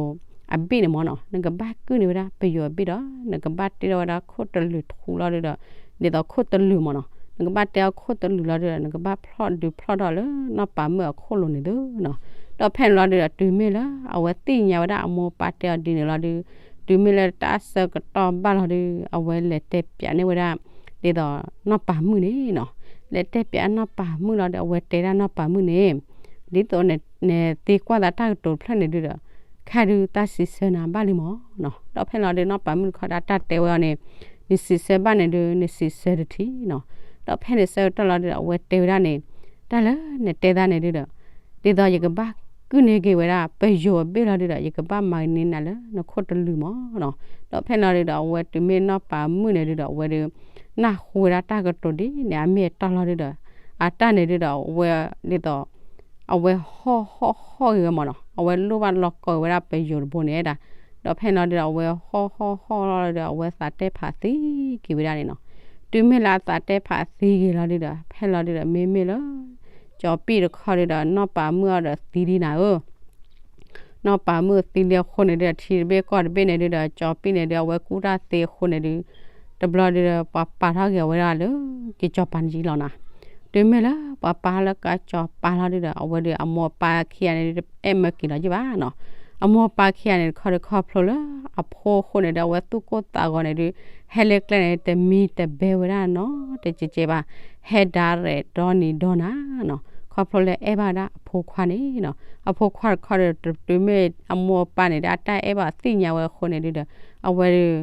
အဘ့ၣ်န့ၣ်မၢ်နီၤ. နကဘၣ်ကုၢ်န့ၢ်ဝဲဒၣ်ပယိၤအဘ့ၣ်ဒီး နကဘၣ်တ့ထီၣ်ဝဲဒၣ်ခိၣ်တလုာ်ထူလီၤဒုဒီး ဒ်သိးခိၣ်တလုာ်မၢ်နီၤ. နကဘၣ်တ့ထီၣ်ခိၣ်တလုာ်လီၤဒုဒီး နကဘၣ်ဖျီၣ်ဒုးဖျီၣ်ထီၣ်လၢနီၢ်ပၤမုၣ်အခိၣ်လိၤန့ၣ်သုနီၤ. ဒီးဖဲန့ၣ်လီၤဒုဒီး တုၤမ့ၢ်လၢအဝဲသ့ၣ်ညါဝဲဒၣ်အမိၢ်အပၢ်တဲအီၤဒ်န့ၣ်လီၤဒု တုၤမ့ၢ်လၢတၢ်ဆၢကတီၢ်ဘၣ်လီၤဒု အဝဲလဲၤတဲပၠးန့ၢ်ဝဲဒၣ် ဒ်သိးနီၢ်ပၤမုၣ်န့ၣ်နီၤ. လဲၤတဲပၠးနီၢ်ပၤမုၣ်လီၤဒီး အဝဲတဲဒၣ်နီၢ်ပၤမုၣ်န့ၣ် ဒ်သိးနသံကွၢ်သးတၢ်ကတိၤတဖျၢၣ်န့ၣ်ဒုဒီး ခဲဒုတၢ်စံးဆၢနၤဘၣ်လံမၢ်နီၤ. ဒီးဖဲန့ၣ်လီၤဒု နီၢ်ပၤမုၣ်တခီဒီး တၢ်တဲဝဲအီၤန့ၣ် နစံးဆၢဘၣ်န့ၣ်ဒု နစံးဆၢတထံၣ်နီၤ. ဒီးဖဲန့ၣ်ဆၢကတီၢ်လီၤဒုဒီး အဝဲတဲဝဲဒၣ်န့ၣ် တၢ်လၢနတဲသးန့ၣ်ဒုဒီး ဒ်သိးယကဘၣ်ကုၢ်န့ၢ်က့ၤဝဲဒၣ် ပယိၤအဘ့ၣ်လီၤဒုဒီး ယကဘၣ်မၤန့ၢ်နၤလၢနခိၣ်တလုာ်မၢ်နီၤ. ဒီးဖဲန့ၣ်လီၤဒုဒီး အဝဲတုၤမ့ၢ်နီၢ်ပၤမုၣ်န့ၣ်ဒုဒီး အဝဲဒုး နၢ်ဟူဝဲဒၣ်တၢ်ကတိၤဒ်န့ၣ် အမ့ၢ်အတီလီၤဒုဒီး အတၢ်န့ၣ်ဒုဒီး အဝဲဒ်သိး အဝဲဟီၣ်ဟီၣ်ဟီၣ်ဂ့ၤဝဲမၢ်နီၤ. အဝဲလိၣ်ဘၣ်လီၤကီဝဲဒၣ်ပယိၤတဘိန့ၣ်ဒၣ်. ဒီးဖဲန့ၣ်လီၤဒုဒီး အဝဲဟီၣ်ဟီၣ်ဟီၣ်လီၤဒုဒီး အဝဲသးတဲဖးသံက့ၤဝဲဒၣ်န့ၣ်နီၤ. တုၤမ့ၢ်လၢအသးတဲဖးသံက့ၤလီၤဒုဒီး ဖဲန့ၣ်လီၤဒုဒီး မ့မ့ၢ်လၢ ကၠီၤပံၣ်တခီဒုဒီး နီၢ်ပၤမုၣ်အီၤဒီးသံလံနၤဧၢ နီၢ်ပၤမုၣ်သံလံအဃိန့ၣ်ဒုဒီး ထံတဘ့ၣ်ကီၢ်တဘ့ၣ်န့ၣ်ဒုဒီး ကၠီၤပံၣ်န့ၣ်ဒုး အဝဲကူၣ်တၢ်သ့အဃိန့ၣ်ဒုး တဘျီဒုဒီး ပှၤပာ်ထီၣ်က့ၤအဝဲဒၣ်လၢ ကစီၤပၤန့ၣ်လီၤနၤ. တုၤမ့ၢ်လၢပှၤပာ်ထီၣ်လၢကစီၤပၤလီၤဒုဒီး အဝဲဒုးအမိၢ်အပၢ်ခံဂၤန့ၣ်ဒုး တအဲၣ်မၢက့ၤလီၤယ့ၢ်ဘၣ်နီၤ. အမိၢ်အပၢ်ခံဂၤန့ၣ်တခီဒုး ခီဖျိလၢအဖိအဃိန့ၣ်ဒုး အဝဲသူၣ်ကိၢ်သးဂီၤန့ၣ်ဒုး ဟဲလၢကျဲန့ၣ် တမံတဘဲဝဲဒၣ်နီတစဲးကဲးဘၣ်. ဟဲဒၣ်ရဲၣ်ဒီနံၤဒီနၤနီၤ ခီဖျိလၢအဲၣ်ဘၣ်ဝဲဒၣ်အဖိခွါန့ၣ်နီၤ. အဖိခွါတခီဒုး တုၤမ့ၢ်အမိၢ်အပၢ်န့ၣ်ဒုး အတၢ်အဲၣ်ဘၣ်သ့ၣ်ညါဝဲအဃိန့ၣ်ဒုဒီး အဝဲဒုး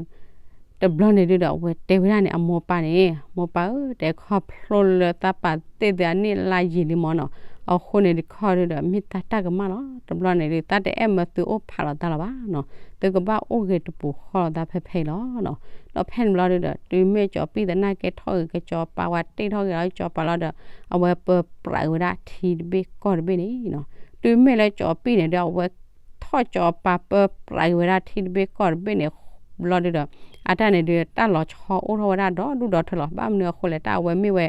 တဘျီန့ၣ်ဒုဒီး အဝဲတဲဝဲဒၣ်န့ၣ် အမိၢ်အပၢ်န့ၣ် မိၢ်ပၢ်ဧၢ တဲခီဖျိလၢသးပာ်သ့ၣ်သုအနံၣ်လါယံာ်လံမၢ်နီၤ. အဃိန့ၣ်တခီဒုဒီး မ့ၢ်တၢ်တၢ်ကမၣ်လီၤ. တဘျီန့ၣ်ဒုး သးတအဲၣ်မၢသုအိၣ်ဖးလီၤသးလီၤဘၣ်နီၤ. သုကဘၣ်အိၣ်ဂ့ၤတပူၤဃီလီၤသးဖဲဖဲအံၤလီၤနီၤ. ဒီးဖဲန့ၣ်ဘျီဒုဒီး တုၤမ့ၢ်ကၠီၤပံၣ်သနာ်က့ထီၣ်ဂ့ၤကစီၤပၤ ဝဲတ့ၢ်ထီၣ်ဂ့ၤလီၤကစီၤပၤလီၤဒီး အဝဲပၢပြးဝဲဒၣ်ထံတဘ့ၣ်ကီၢ်တဘ့ၣ်န့ၣ်နီၤ. တုၤမ့ၢ်လၢကၠီၤပံၣ်န့ၣ်ဒုး အဝဲထီၣ်ကစီၤပၤပၢပြးက့ၤဝဲဒၣ်ထံတဘ့ၣ်ကီၢ်တဘ့ၣ်န့ၣ် ဘျီဒုဒီး အတၢ်န့ၣ်ဒုး တၢ်လီၤဆီအိၣ်ထီၣ်ဝဲဒၣ်ဒီဒူၣ်ဒီထၢလီၤ. ဘၣ်မနုၤအဃိလဲၣ် တၢ်အဝဲမ့ၢ်ဝဲ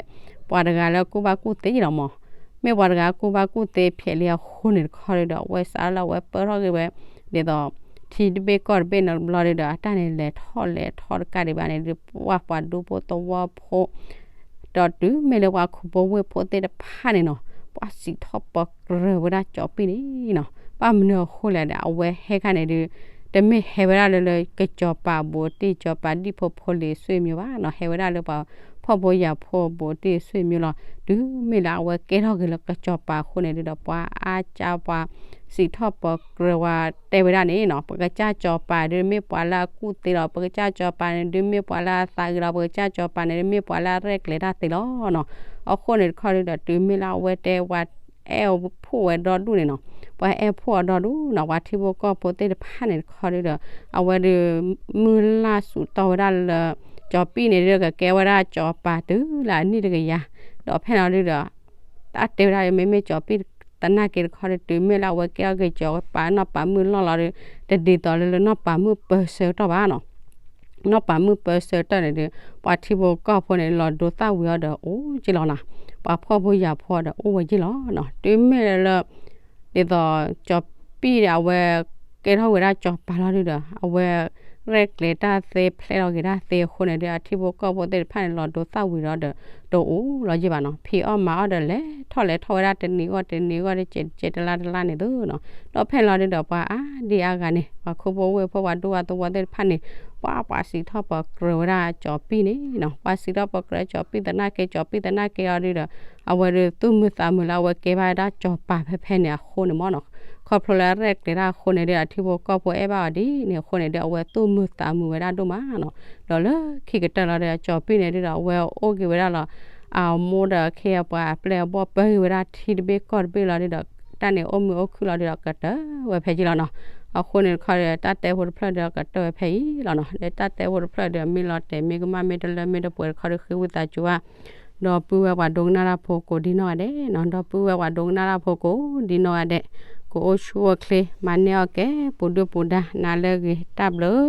ပှၤတဂၤလၢကူၣ်ဘၣ်ကူၣ်သ့လီၤမၢ်. မ့ၢ်ပှၤတဂၤကူၣ်ဘၣ်ကူၣ်သ့ဖျဲးလံအဃိန့ၣ်တခီဒုဒီး အဝဲစးထီၣ်လၢအဝဲပၢထီၣ်က့ၤဝဲ ဒ်သိး ထံတဘ့ၣ်ကီၢ်တဘ့ၣ်န့ၣ်ဘျီဒုဒီး အတၢ်န့ၣ်လဲၤထီၣ်လဲၤထီၣ်တကးဒံးဘၣ်န့ၣ်ဒုး ပှၤပှၤဒူဖိသဝီဖိ ဒီးတုၤမ့ၢ်လၢပှၤခိၣ်ဖိဝ့ၢ်ဖိသ့ၣ်တဖၣ်န့ၣ်နီၤ ပှၤစံးထီၣ်ပၢကြၢးဝဲဒၣ်ကၠီၤပံၣ်န့ၣ်နီၤ. ဘၣ်မနုၤအဃိလဲၣ်ဒီး အဝဲဟဲခါန့ၣ်ဒုး တမ့ၢ်ဟဲဝဲဒၣ်လၢလၢကစီၤပၤဘူးတံၢ် ကစီၤပၤဒံၣ်ဖိဖိလံၤ ဆွေမျိုး ဘၣ်နီၤ. ဟဲဝဲဒၣ်လၢပှၤဖှီၣ်ဖိယာ်ဖိဘူးတံၢ် ဆွေမျိုး လီၤ. တုၤမ့ၢ်လၢအဝဲကဲထီၣ်က့ၤလၢကစီၤပၤအဃိန့ၣ်ဒုဒီး ပှၤအါကၢပှၤ စံးထီၣ်ပၢကြၢးဝဲတဲဝဲဒၣ်န့ၣ်နီၤ ပကစၢ်ကစီၤပၤဒုးမ့ၢ်ပှၤလၢအကူၣ်သ့လီၤ. ပကစၢ်ကစီၤပၤန့ၣ်ဒုးမ့ၢ်ပှၤလၢအသးဂ့ၤလီၤ. ပကစၢ်ကစီၤပၤန့ၣ်ဒုးမ့ၢ်ပှၤလၢအရဲၣ်ကျဲၤတၢ်သ့လီၤနီၤ. အဃိန့ၣ်တခီဒုဒီး တုၤမ့ၢ်လၢအဝဲတဲဝဲ အဲၣ်ဖှိၣ်ဝဲဒီဒူၣ်န့ၣ်နီၤ ပှၤအဲၣ်ဖှိၣ်အီၤဒီဒူၣ်နီၤ ပှၤထံဖိကီၢ်ဖိသ့ၣ်တဖၣ်န့ၣ်တခီဒုဒီး အဝဲဒုး မုၢ်လၢ်စူးတီၢ်ဝဲဒၣ်လၢ ကၠီၤပံၣ်န့ၣ်ဒုး ကကဲဝဲဒၣ်ကစီၤပၤတုၤလၢအနံၣ်တကယၤ ဒီးဖဲန့ၣ်ဒုဒီး တၢ်တဲဝဲဒၣ် မ့မ့ၢ်ကၠီၤပံၣ်သနာ်က့တခီဒုး တုၤမ့ၢ်လၢအဝဲကဲထီၣ်က့ၤကစီၤပၤ နီၢ်ပၤမုၣ်လီၢ်လီၤဒီး တဒ်သိးလၢလၢနီၢ်ပၤမုၣ်ပၢဆၢကတီၢ်ဘၣ်နီၤ. နီၢ်ပၤမုၣ်ပၢဆၢကတီၢ်န့ၣ်ဒုး ပှၤထံဖိကီၢ်ဖိန့ၣ် လီၤဒိသၣ်ဝံၤအီၤဒီးအိၣ်က့ၤလီၤနီၤ. ပှၤဖှီၣ်ဖိယာ်ဖိဒီးအိၣ်ဝဲက့ၤလီၤနီၤ. တုၤမ့ၢ်လၢ ဒ်သိး ကၠီၤပံၣ်ဒီးအဝဲ ကဲထီၣ်ဝဲဒၣ်ကစီၤပၤလီၤဒုဒီး အဝဲ ရဲၣ်ကျဲၤတၢ်သ့ဖျဲးထီၣ်က့ၤတၢ်သ့အဃိန့ၣ်ဒုး အထံဖိကီၢ်ဖိသ့ၣ်တဖၣ်န့ၣ် လီၤဒိသၣ်ဝံၤဒီး တအိၣ်လီၤယ့ၢ်ဘၣ်နီၤ. ဖံးအီၣ်မၤအီၣ်ဒီးလဲၤထီၣ်လဲၤထီၣ်ဝဲဒၣ်တနံၤဂီၢ်တနံၤဂီၢ် တကဲးတကဲးတလါတလါန့ၣ်သုနီၤ. ဒီးဖဲန့ၣ်လီၤဒုဒီး ပှၤအါဒံအါဂၤန့ၣ် ပှၤခိၣ်ဖိဝ့ၢ်ဖိ ပှၤဒူပှၤသဝီသ့ၣ်တဖၣ်န့ၣ် ပှၤ ပှၤစံးထီၣ်ပၢကြၢးဝဲဒၣ်ကၠီၤပံၣ်န့ၣ်နီၤ. ပှၤစံးထီၣ်ပၢကြၢးကၠီၤပံၣ်သနာ်က့ ကၠီၤပံၣ်သနာ်က့အီၤဒုဒီး အဝဲဒုးသူၣ်မုာ်သးမုာ်လၢအဝဲကဲဘၣ်ဝဲဒၣ်ကစီၤပၤဖဲဖဲန့ၣ်အဃိန့ၣ်မၢ်နီၤ. ခီဖျိလၢရဲၣ်ကျဲၤတၢ်အဃိန့ၣ်ဒီး အထံဖိကီၢ်ဖိအဲၣ်ဘၣ်အီၤဒ်န့ၣ်အဃိန့ၣ်ဒီး အဝဲသူၣ်မုာ်သးမုာ်ဝဲဒၣ်ဒိၣ်မးနီၤ. ဒီးလၢခံကတၢၢ်လီၤဒီး ကၠီၤပံၣ်န့ၣ်ဒီး အဝဲအိၣ်က့ၤဝဲဒၣ်လီၤ အမိၢ်ဒီးအခ့အပှၤအပျဲၢ်အဘီၣ်ပၢက့ၤဝဲဒၣ်ထံတဘ့ၣ်ကီၢ်တဘ့ၣ်လီၤဒီး တၢ်န့ၣ်အိၣ်မုာ်အိၣ်ခုၣ်လီၤဒီး ကတၢၢ်ဝဲဖဲအံၤလီၤနီၤ. အဃိန့ၣ်တခီဒီး တၢ်တဲဖိတဖျၢၣ်ဒီး ကတၢၢ်ဝဲဖဲအံၤလီၤနီၤ. ဒီးတၢ်တဲဖိတဖျၢၣ်ဒီး မ့ၢ်လီၤတဲာ်မ့ၢ်ကမၣ်မ့ၢ်တလၢမ့ၢ်တပှဲၤတခီဒီး ဃ့ဝံသးစူၤဘၣ် ဒီပုၢ်ဝဲၢ်ပှၤဒိကနၣ်တၢ်ဖိကိးဒ်နီၢ်ဂၤဒဲးနီၤ. ဒီပုၢ်ဝဲၢ်ပှၤဒိကနၣ်တၢ်ဖိကိးဒ်နီၢ်ဂၤဒဲး ကအိၣ်ဆူၣ်အိၣ်ချ့ မၤန့ၢ်အီၣ်ကဲ ပူၤဒုၣ်ပူၤဒါ နၤလၢအဂ့ၤ တၢ်ဘျုး